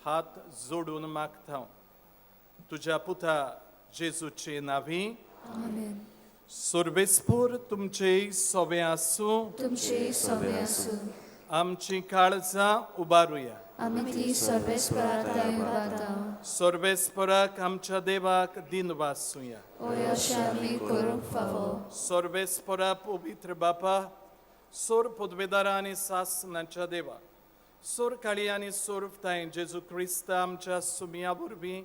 हात जोडून मागता. तुज्या पुता जेजूचे नांवी. आमेन. सर्वेस्पोर तुमचेय सोबें आसूं. तुमचे सोबे आसूं. आमचीं काळजां उबारुया. आमी ती सर्वेस्पराक उबारता. सर्वेस्पराक आमच्या देवाक दिनवासुया. ओय अशें आमी करूंक फावो. सर्वेस्परा पवित्र बापा, सोर पदवेदारा आनी सासनाच्या देवा, सोर काळी आनी सोरफ्ताय जेजू क्रिस्त आमच्या सुमया वरवीं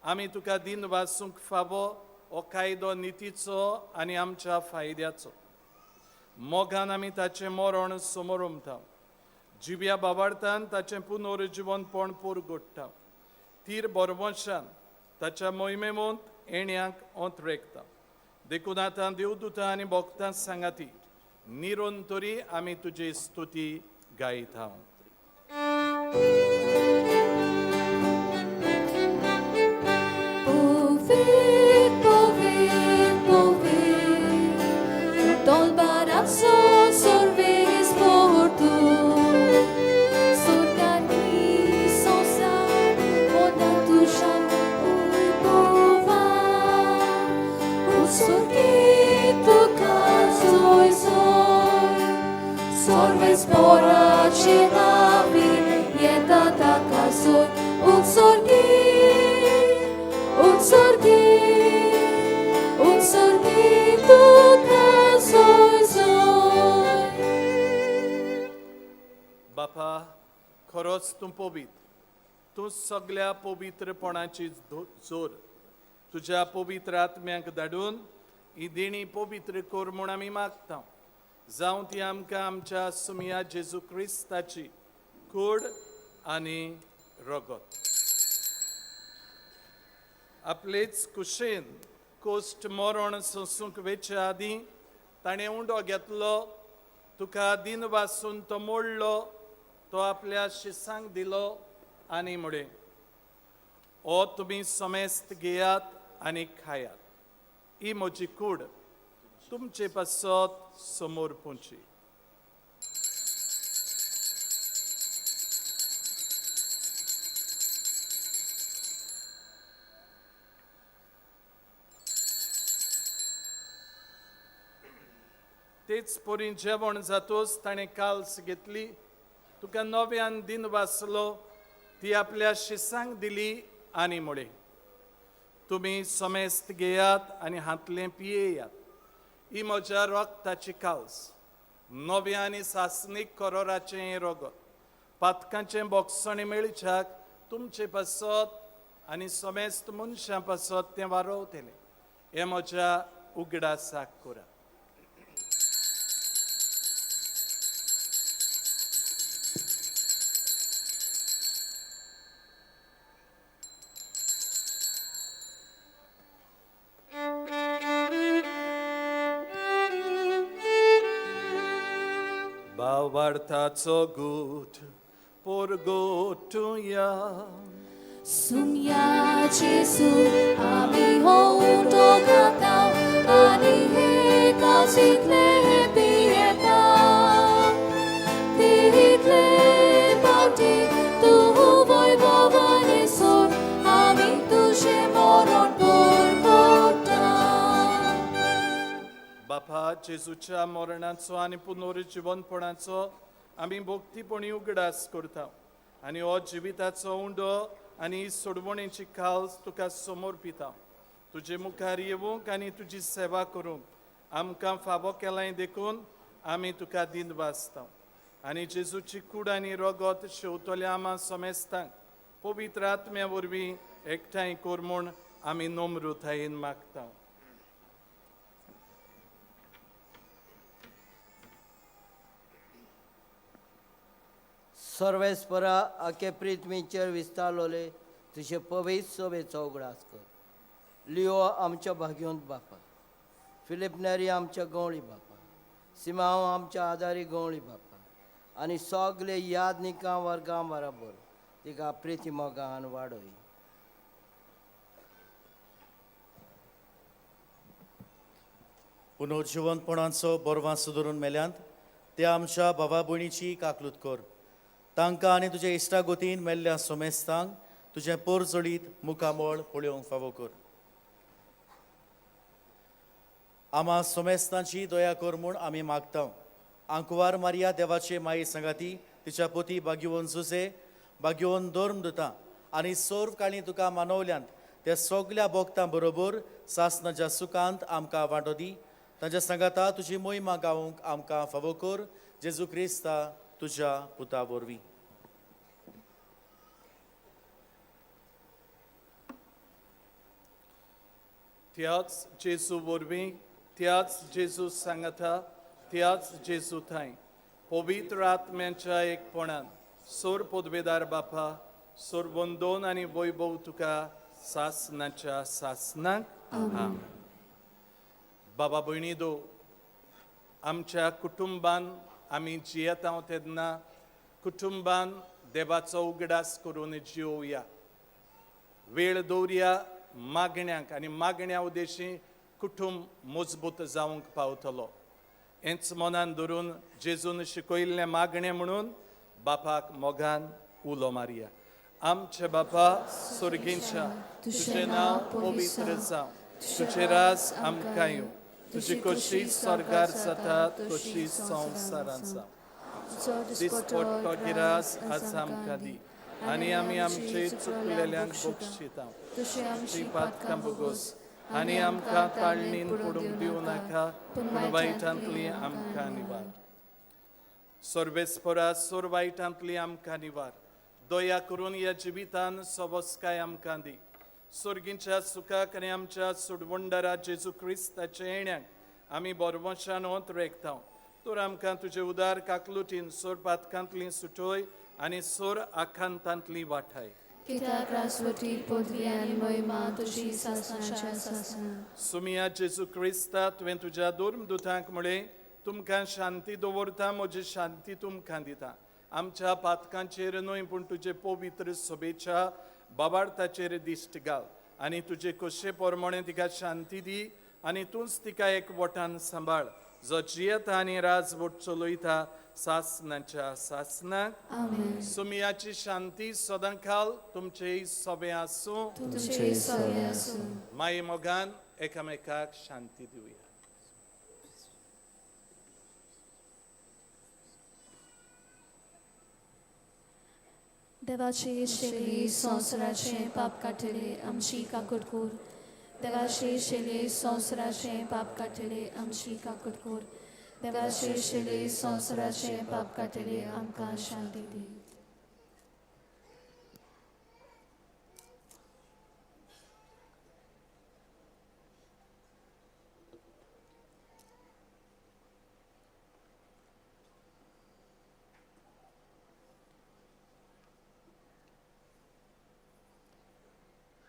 आमी तुका दिनवासूंक फावो हो कायदो नितीचो आनी आमच्या फायद्याचो. मोगान आमी ताचें मरण समोरमता, जिव्या बाबार्थान ताचें पुनर्जिवनपण पुरगोडटा, तीर बरवंशान ताच्या मोहिमेमोंत येण्याक ओंतरेकता. देखून आतां देवदूतां आनी भक्तां सांगाती निरोन तरी आमी तुजी स्तुती गायता. Povit, povit, povit, tolbarazzo sorves portu, s'organizza mondatushan uipova, usurkitu kazoi zoi, sorves porace navi, yetata kazoi, unsorki, unsorki, unsorki tu kazoi zoi. बापा, खरोच तूं पवित्र, तूं सगल्या पवित्रपणाची जोर. तुज्या पवित्र आत्म्याक धाडून ही देणी पवित्र कर म्हूण आमी मागता. जावं ती आमकां आमच्या सुमया जेजू क्रिस्ताची कूड आनी रगत. आपलेच कुशेन कोश्ट मरण सोंसूंक वेचे आदीं ताणें उंडो घेतलो, तुका दिन वासून तो मोडलो, तो आपल्या शिसांक दिलो आनी म्हळें, ओ तुमी समेस्त घेयात आनी खायात, ही म्हजी कूड तुमचे पासत समोर पोंची. तेच परी जेवण जातोच ताणें काल्स घेतली, तुका नव्यान दिन वाचलो, ती आपल्या शिसांक दिली आनी म्हळें, तुमी समेस्त घेयात आनी हांतलें पियेयात, ही म्हज्या रक्ताची काल्स, नव्या आनी सासणीक करोराचें हें रगत, पातकांचें बोगसणें मेळच्याक तुमचे पासत आनी समेस्त मनशां पासत तें वारोवतलें. हें म्हज्या उगडासाक करा. भावार्थाचो गूट पोरगोटुया. Sumya Jesu, ami honto kataw, ani he kazitle pieta. Title pauti, tu voi bovanesor, ami tushe moron porkota. बापा, जेजूच्या मरणाचो आनी पुनर्जिवनपणाचो आमी भक्तीपणी उगडास करता आनी हो जिविताचो उंडो आनी सोडवणेची काल्स तुका समोर पिता. तुजे मुखार येवंक आनी तुजी सेवा करूंक आमकां फावो केलाय देखून आमी तुका दिनवासता. आनी जेजूची कूड आनी रगत शेवतल्या आमा समेस्तांक पवित्र आत्म्या वरवीं एकठांय कर म्हूण आमी नम्रतायेन मागता. सर्वेस्परा आखे पृथ्वीचेर विस्तारलोले तुजे पवित्र सोबेचो उगडास कर. लिओ आमच्या भाग्योंत बापा, फिलीप नेरी आमच्या गवळी बापा, सिमांव आमच्या आदारी गवळी बापा आनी सगळे यादनिकां वर्गां बराबर तिका प्रिती मोगान वाडय. पुनर्जिवंतपणाचो बरवास सुदरून मेल्यांत त्या आमच्या भावा भयणीची काकलूत कर. तांकां आनी तुज्या इश्टा गोतीन मेल्ल्या सोमेस्तांक तुजें पोरजोळीत मुखामळ पळोवंक फावो कर. आमा सोमेस्तांची दया कर म्हूण आमी मागता. आंकवार मारिया देवाचे माई सांगाती तिच्या पोती बागयोवन जुजे बागयोवन धर्म दिता आनी सर्व काणी तुका मानवल्यांत त्या सगल्या भोगतां बरोबर सासनाच्या सुखांत आमकां वांटो दी. तांच्या सांगाता तुजी मोहिमा गावंक आमकां फावो कर. जेजू क्रिस्ता तुज्या पुता वरवीं. त्याच जेजू वरवीं, त्याच जेजू सांगाता, त्याच जेजू थांय पवित्र आत्म्याच्या एकपणान सोर पदवेदार बापा सोर वंदोन आनी वैभव तुका सासनाच्या सासनाक. आमेन. बाबा भयणी दो, आमच्या कुटुंबान आमी जियेता तेन्ना कुटुंबान देवाचो उगडास करून जियोवया. वेळ दवरया मागण्यांक आनी मागण्या उद्देशी कुटुंब मजबूत जावंक पावतलो. हेंच मनान धरून जेजून शिकयल्लें मागणें म्हणून बापाक मोगान उलो मारया. आमचे बापा सुर्गींच्या, तुजें नांव पवित्र जावं, तुजें राज आमकां येवं, तुजी कशी स्वर्गार जाता तशी संवसारांत जावं. दिसपट्टो गिरास आज आमकां दी आनी आमी आमचे चुकलेल्यांक बक्षिता, तुजी पातकां भोगोस आनी आमकां ताळणीन पडूंक दिवं नाका, पूण वायटांतली आमकां निवार. सर्वेस्परा सोर वायटांतली आमकां निवार. दया करून ह्या जिवितान सवस्काय आमकां दी. सोर्गींच्या सुखाक आनी आमच्या सुडवंडरा जेजू क्रिस्ताच्या येण्याक आमी बरवशान ओंत रेखता. तर आमकां तुजे उदार काकलुटीन सोर पातकांतली सुटोय आनी सोर आखांतांतली वाठाय. कित्याक रासवटी पदवी आनी महिमा तुजी सासनाच्या सासना. सुमिया जेजू क्रिस्ता, तुवें तुज्या दुर्मदुतांक म्हळें, तुमकां शांती दवरता, म्हजी शांती तुमकां दिता. आमच्या पातकांचेर न्हय पूण तुजे पवित्र सभेच्या बाबार्थाचेर दिश्ट घाल आनी तुजे कशे प्रमाणे तिका शांती दी आनी तूंच तिका एक वटान सांबाळ, जो जियेता आनी राजवट चलयता सासनाच्या सासनाक. आमेन. सुमियाची शांती सदां खाल तुमचेय सोबें आसूं. तुमचेय सोबें आसूं. माई मोगान एकामेकाक शांती दिवया. देवाची शेली संवसाराचें पाप काडटले आमची काकूट कर. देवाची शेली संवसाराचें पाप काडटले आमची काकूट कर. देवाची शेली संवसाराचें पाप काडटले आमकां शांती दी.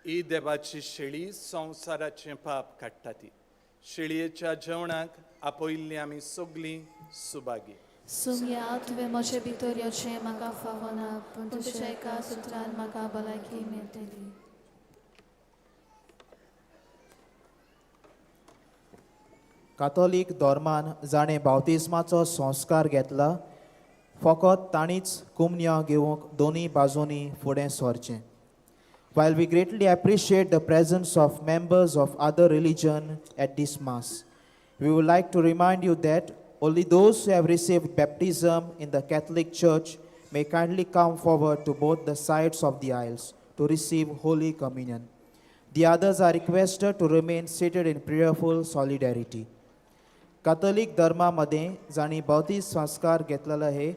ही देवाची शेळी संवसाराचें पाप काडटा ती. शेळयेच्या जेवणाक आपयल्लीं आमी सगलीं सुभागी. सुमया, तुवें म्हजे भितर येवचें म्हाका फावना, पूण तुज्या एका सुत्रान म्हाका भलायकी मेळटली. कातोलीक धर्मान जाणें बावतिज्माचो संस्कार घेतला फकत तांणीच कुमन्या घेवंक दोनूय बाजूंनी फुडें सरचें. While we greatly appreciate the presence of members of other religion at this Mass, we would like to remind you that only those who have received baptism in the Catholic Church may kindly come forward to both the sides of the aisles to receive Holy Communion. The others are requested to remain seated in prayerful solidarity. Catholic धर्मा मदें जांणी बौद्धीक संस्कार घेतलेलो हे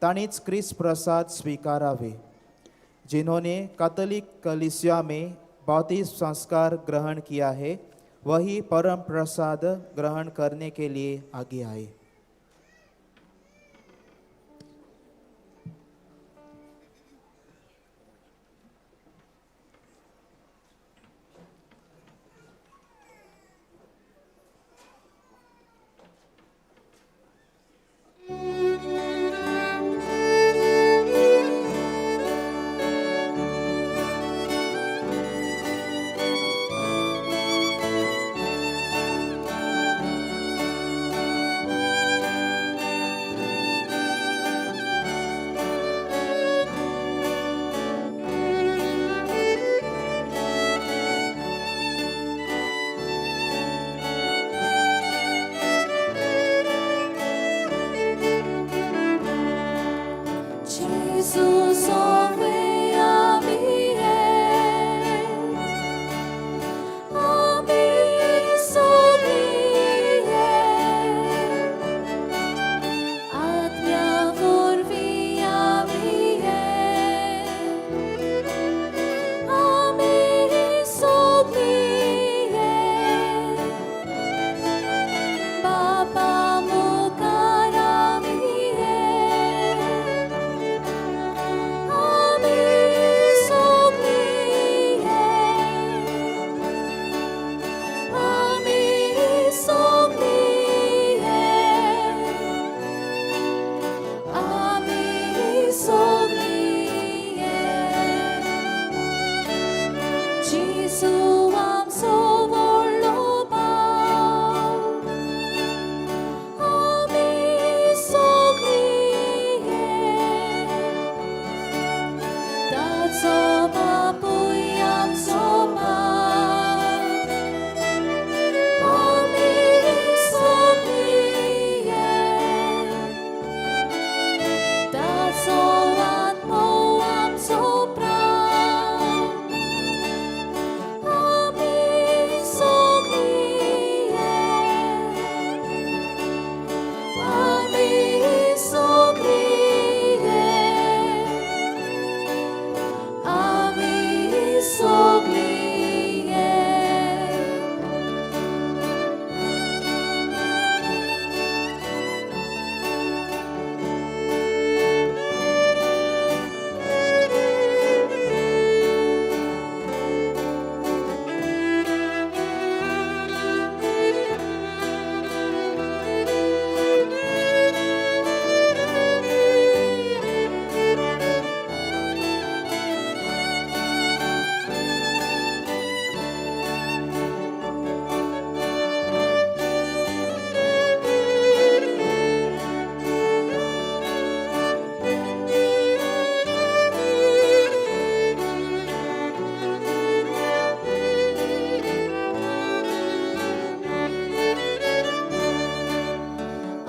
तांणीच क्रिस्त प्रसाद स्विकारावे. जिन्होंने Catholic कलीसिया में बाप्तिस्म संस्कार ग्रहण किया है वही परम प्रसाद ग्रहण करने के लिए आगे आए। Jesus, ove ami ami solie, आत्म्या वरवीं आमी आमी सोगलीं बापा मुखार आमी आमी सोगलीं आमी सोगलीं आमी सोगलीं जेजू आमचो व्हडलो भाव आमी सोगलीं ताचो बापूय आमचो बाप आमी सोगलीं ताचो आत्मो आमचो प्राण आमी सोगलीं आमी सोगलीं आमी सोगलीं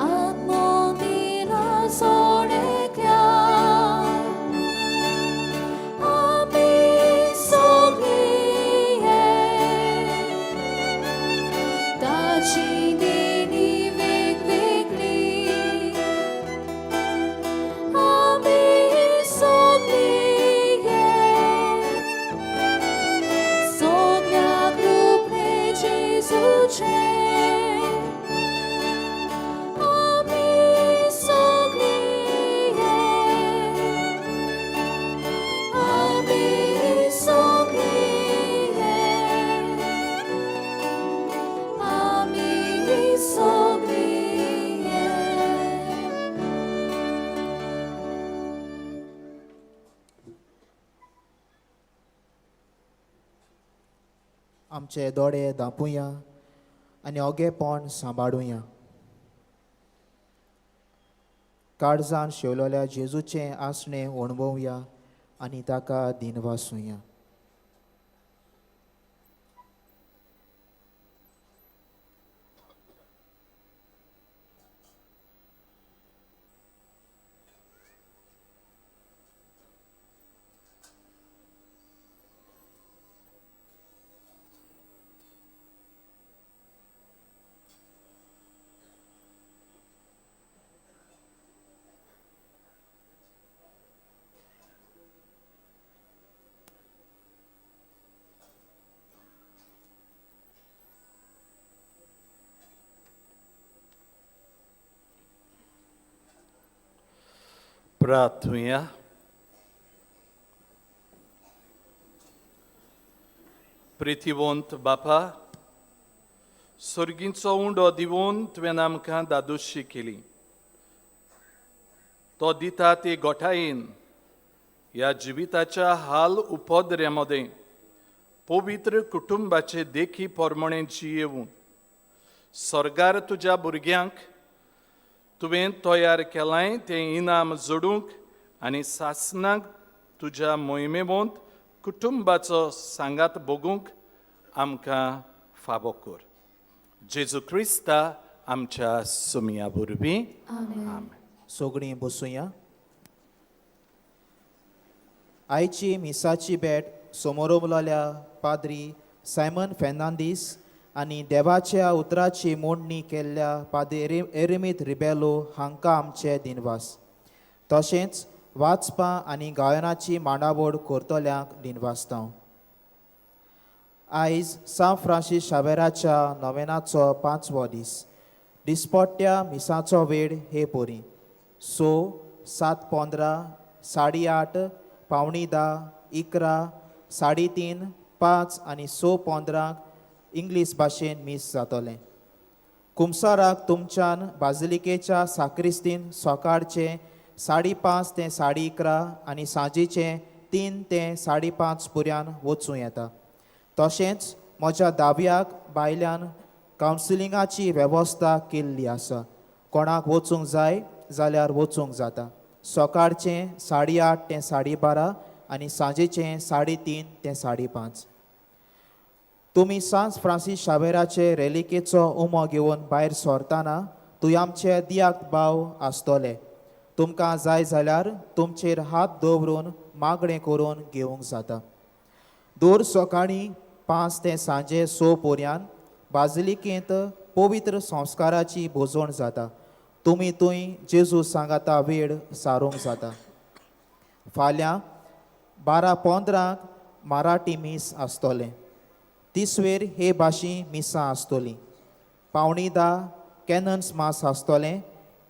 आत्मो दिला सोडekल्या आमी सोगलीं ताची देणी वेगवेगळी आमी सोगलीं सोगल्या कृपणे जेजूचें आमी सोगलीं आमी सोगलीं आमी सोगलीं आमचे दोळे दांपुया आनी ओगेपण सांबाळुया। काळजान शेवलेल्या जेजूचें आसणें अणभवया आनी ताका दिनवासुया। प्रार्थुया. प्रितीवंत बापा, सर्गींचो उंडो दिवन तुवें आमकां दादोशी केली. तो दिता ते गोठायेन ह्या जिविताच्या हाल उपद्र्या मदें पवित्र कुटुंबाचे देखी पोरमणे जियेवून सर्गार तुज्या भुरग्यांक तुवें तयार केलांय तें इनाम जोडूंक आनी सासनाक तुज्या मोहिमेवंत कुटुंबाचो सांगात भोगूंक आमकां फावो कर. जेजू क्रिस्ता आमच्या सुमया वरवीं. आमेन. सगळीं बसुया. आयची मिसाची भेट समोरमलोल्या पाद्री सायमन फेर्नांदीस आनी देवाच्या उतराची मोडणी केल्ल्या पाद्री एरेमीत रिबेलो हांकां आमचे दिनवास. तशेंच वाचपां आनी गायनाची मांडावळ करतल्यांक दिनवासता. आयज सांत फ्रांसीस शावेराच्या नोवेनाचो 5वो दीस. दिसपट्ट्या मिसाचो वेळ हे परी 6, 7:15, 8:30, 9:45, 11, 3:30, 5 आनी 6:15 इंग्लीश भाशेन मीस जातलें. कुमसाराक तुमच्यान बाजिलिकेच्या साक्रिस्तीन सकाळचे 5:30 ते 11:30 आनी सांजेचे 3 ते 5:30 पर्यंत वचूं येता. तशेंच म्हज्या दाव्याक भायल्यान कावन्सिलिंगाची वेवस्था केल्ली आसा. कोणाक वचूंक जाय जाल्यार वचूंक जाता. सकाळचें 8:30 ते 12:30 आनी सांजेचें 3:30 ते 5:30. तुमी सांत फ्रांसीस शावेराचे रेलिकेचो उमो घेवन भायर सरतना तुय आमचे दियाक भाव आसतले. तुमकां जाय जाल्यार तुमचेर हात दवरून मागणें करून घेवंक जाता. दर सकाळीं 5 ते सांजे 6 पर्यंत बाजिलिकेंत पवित्र संस्काराची भोजवण जाता. तुमी थंय जेजू सांगाता वेळ सारूंक जाता. फाल्यां 12:15 मराठी मीस आसतलें. तिसवेर हे भाशी मिसां आसतलीं. 9:45 कॅनन्स मास आसतलें.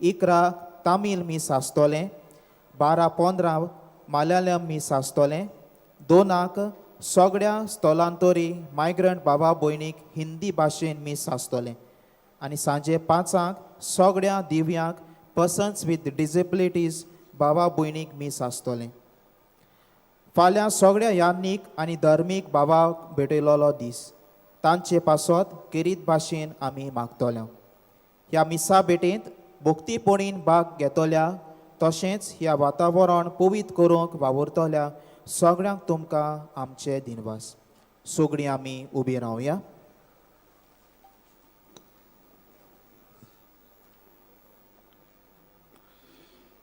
11 तामील मीस आसतलें. 12:15 मलयाळम मीस आसतलें. 2 सगळ्या स्थलांतरी मायग्रंट बाबा भयणीक हिंदी भाशेन मीस आसतलें. आनी सांजे 5 सगळ्या दिव्यांक पर्सन्स विथ डिसेबिलिटीज बाबा भयणीक मीस आसतलें. फाल्यां सगळ्या याज्ञीक आनी धर्मीक बाबाक भेटयलोलो दीस. तांचे पासत केरीत भाशेन आमी मागतले. ह्या मिसा भेटेंत भक्तीपणीन भाग घेतल्या तशेंच ह्या वातावरण पवित्र करूंक वावुरतल्या सगळ्यांक तुमकां आमचे दिनवास. सगळीं आमी उबी रावया.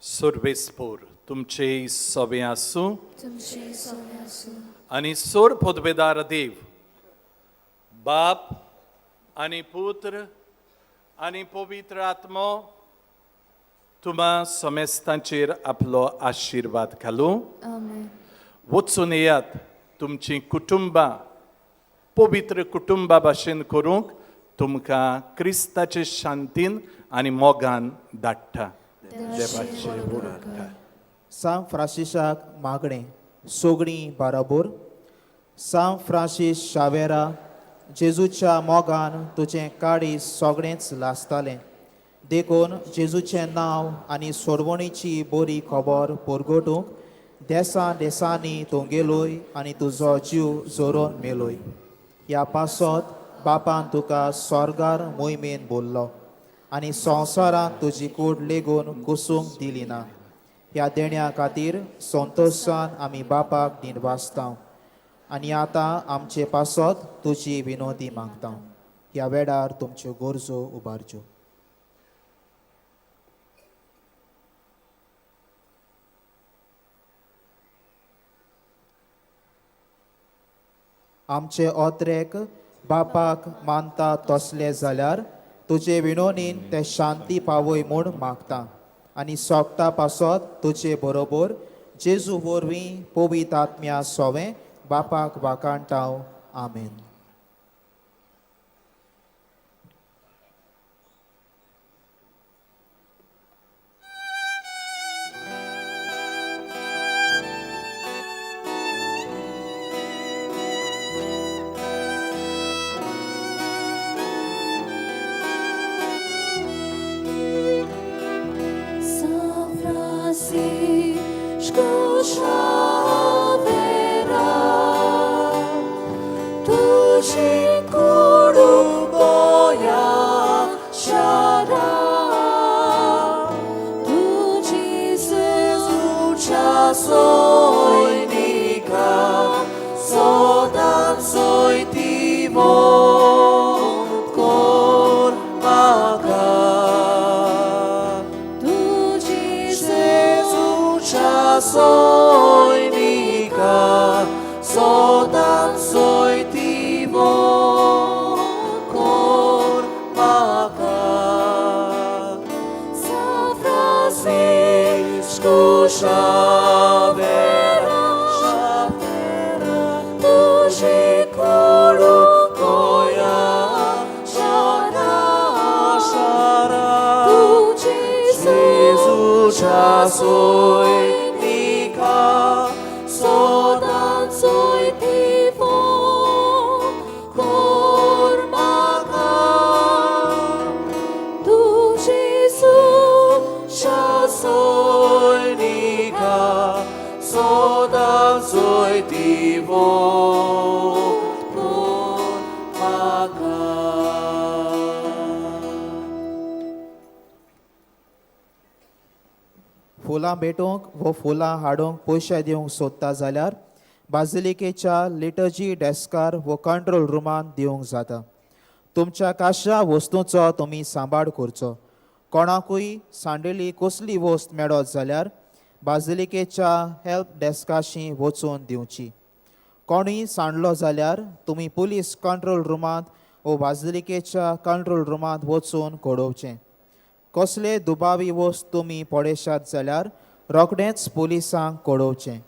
सर्वेस्पोर तुमचे सवे आसूं तुमचे सवे आसूं. आनी सोर पदवेदार देव बाप आनी पुत्र आनी पवित्र आत्मो तुमा समेस्तांचेर आपलो आशिर्वाद घालूं. आमेन. वचून येयात तुमचीं कुटुंबां पवित्र कुटुंबा भाशेन करूंक तुमकां क्रिस्ताचे शांतीन आनी मोगान धाडटा. देवाचे उपकार. सांत फ्रांसिसाक मागणें. सगळीं बाराबोर. सांत फ्रांसीस शावेरा, जेजूच्या मोगान तुजें काळीज सगळेंच लासतालें. देखून जेजूचें नांव आनी सोडवणीची बरी खबर परगटूंक देसा देसांनी तूं गेलोय आनी तुजो जीव जोरोन मेलोय. ह्या पासत बापान तुका स्वर्गार मोहिमेन बोल्लो आनी संवसारांत तुजी कूड लेगून कुसूंक दिली ना. ह्या देण्या खातीर संतोशान आमी बापाक दिनवासता आनी आतां आमचे पासत तुजी विनोदी मागता. ह्या वेळार तुमच्यो गरजो उबारच्यो. आमचे ओत्रेक बापाक मानता तसले जाल्यार तुजे विनोनीन ते शांती पावय म्हूण मागता आनी सोगता पासत तुजे बरोबर जेजू वरवीं पवित्र आत्म्या सोवें बापाक वाकाणटाव. आमेन. तुजी कुडू गोंया शारा तुजी जेजूच्या सैनिका सदांच सोयती कोर म्हाका तुजी जेजूच्या सैनिका सदांच सोयती कोर म्हाका San Francisco Xavera, Xavera, tuji kuru goya, xara, xara, tuji Jesus soinika, sodan soitivo, kormaka. Tu Gesù, soinika, sodan soitivo, kormaka. फुलां भेटोवंक वो फुलां हाडूंक पयशे दिवंक सोदता जाल्यार बाजिलिकेच्या लिटर्जी डेस्कार वो कंट्रोल रुमांत दिवंक जाता. तुमच्या काश्या वस्तूंचो तुमी सांबाळ करचो. कोणाकूय सांडिल्ली कसली वस्त मेळत जाल्यार बाजिलिकेच्या हेल्प डेस्काशी वचून दिवची. कोणूय सांडलो जाल्यार तुमी पुलीस कंट्रोल रुमांत वो बाजिलिकेच्या कंट्रोल रुमांत वचून कळोवचें. कसले दुबावी वस्त तुमी पळयशात जाल्यार रोखडेंच पुलिसांक कळोवचें.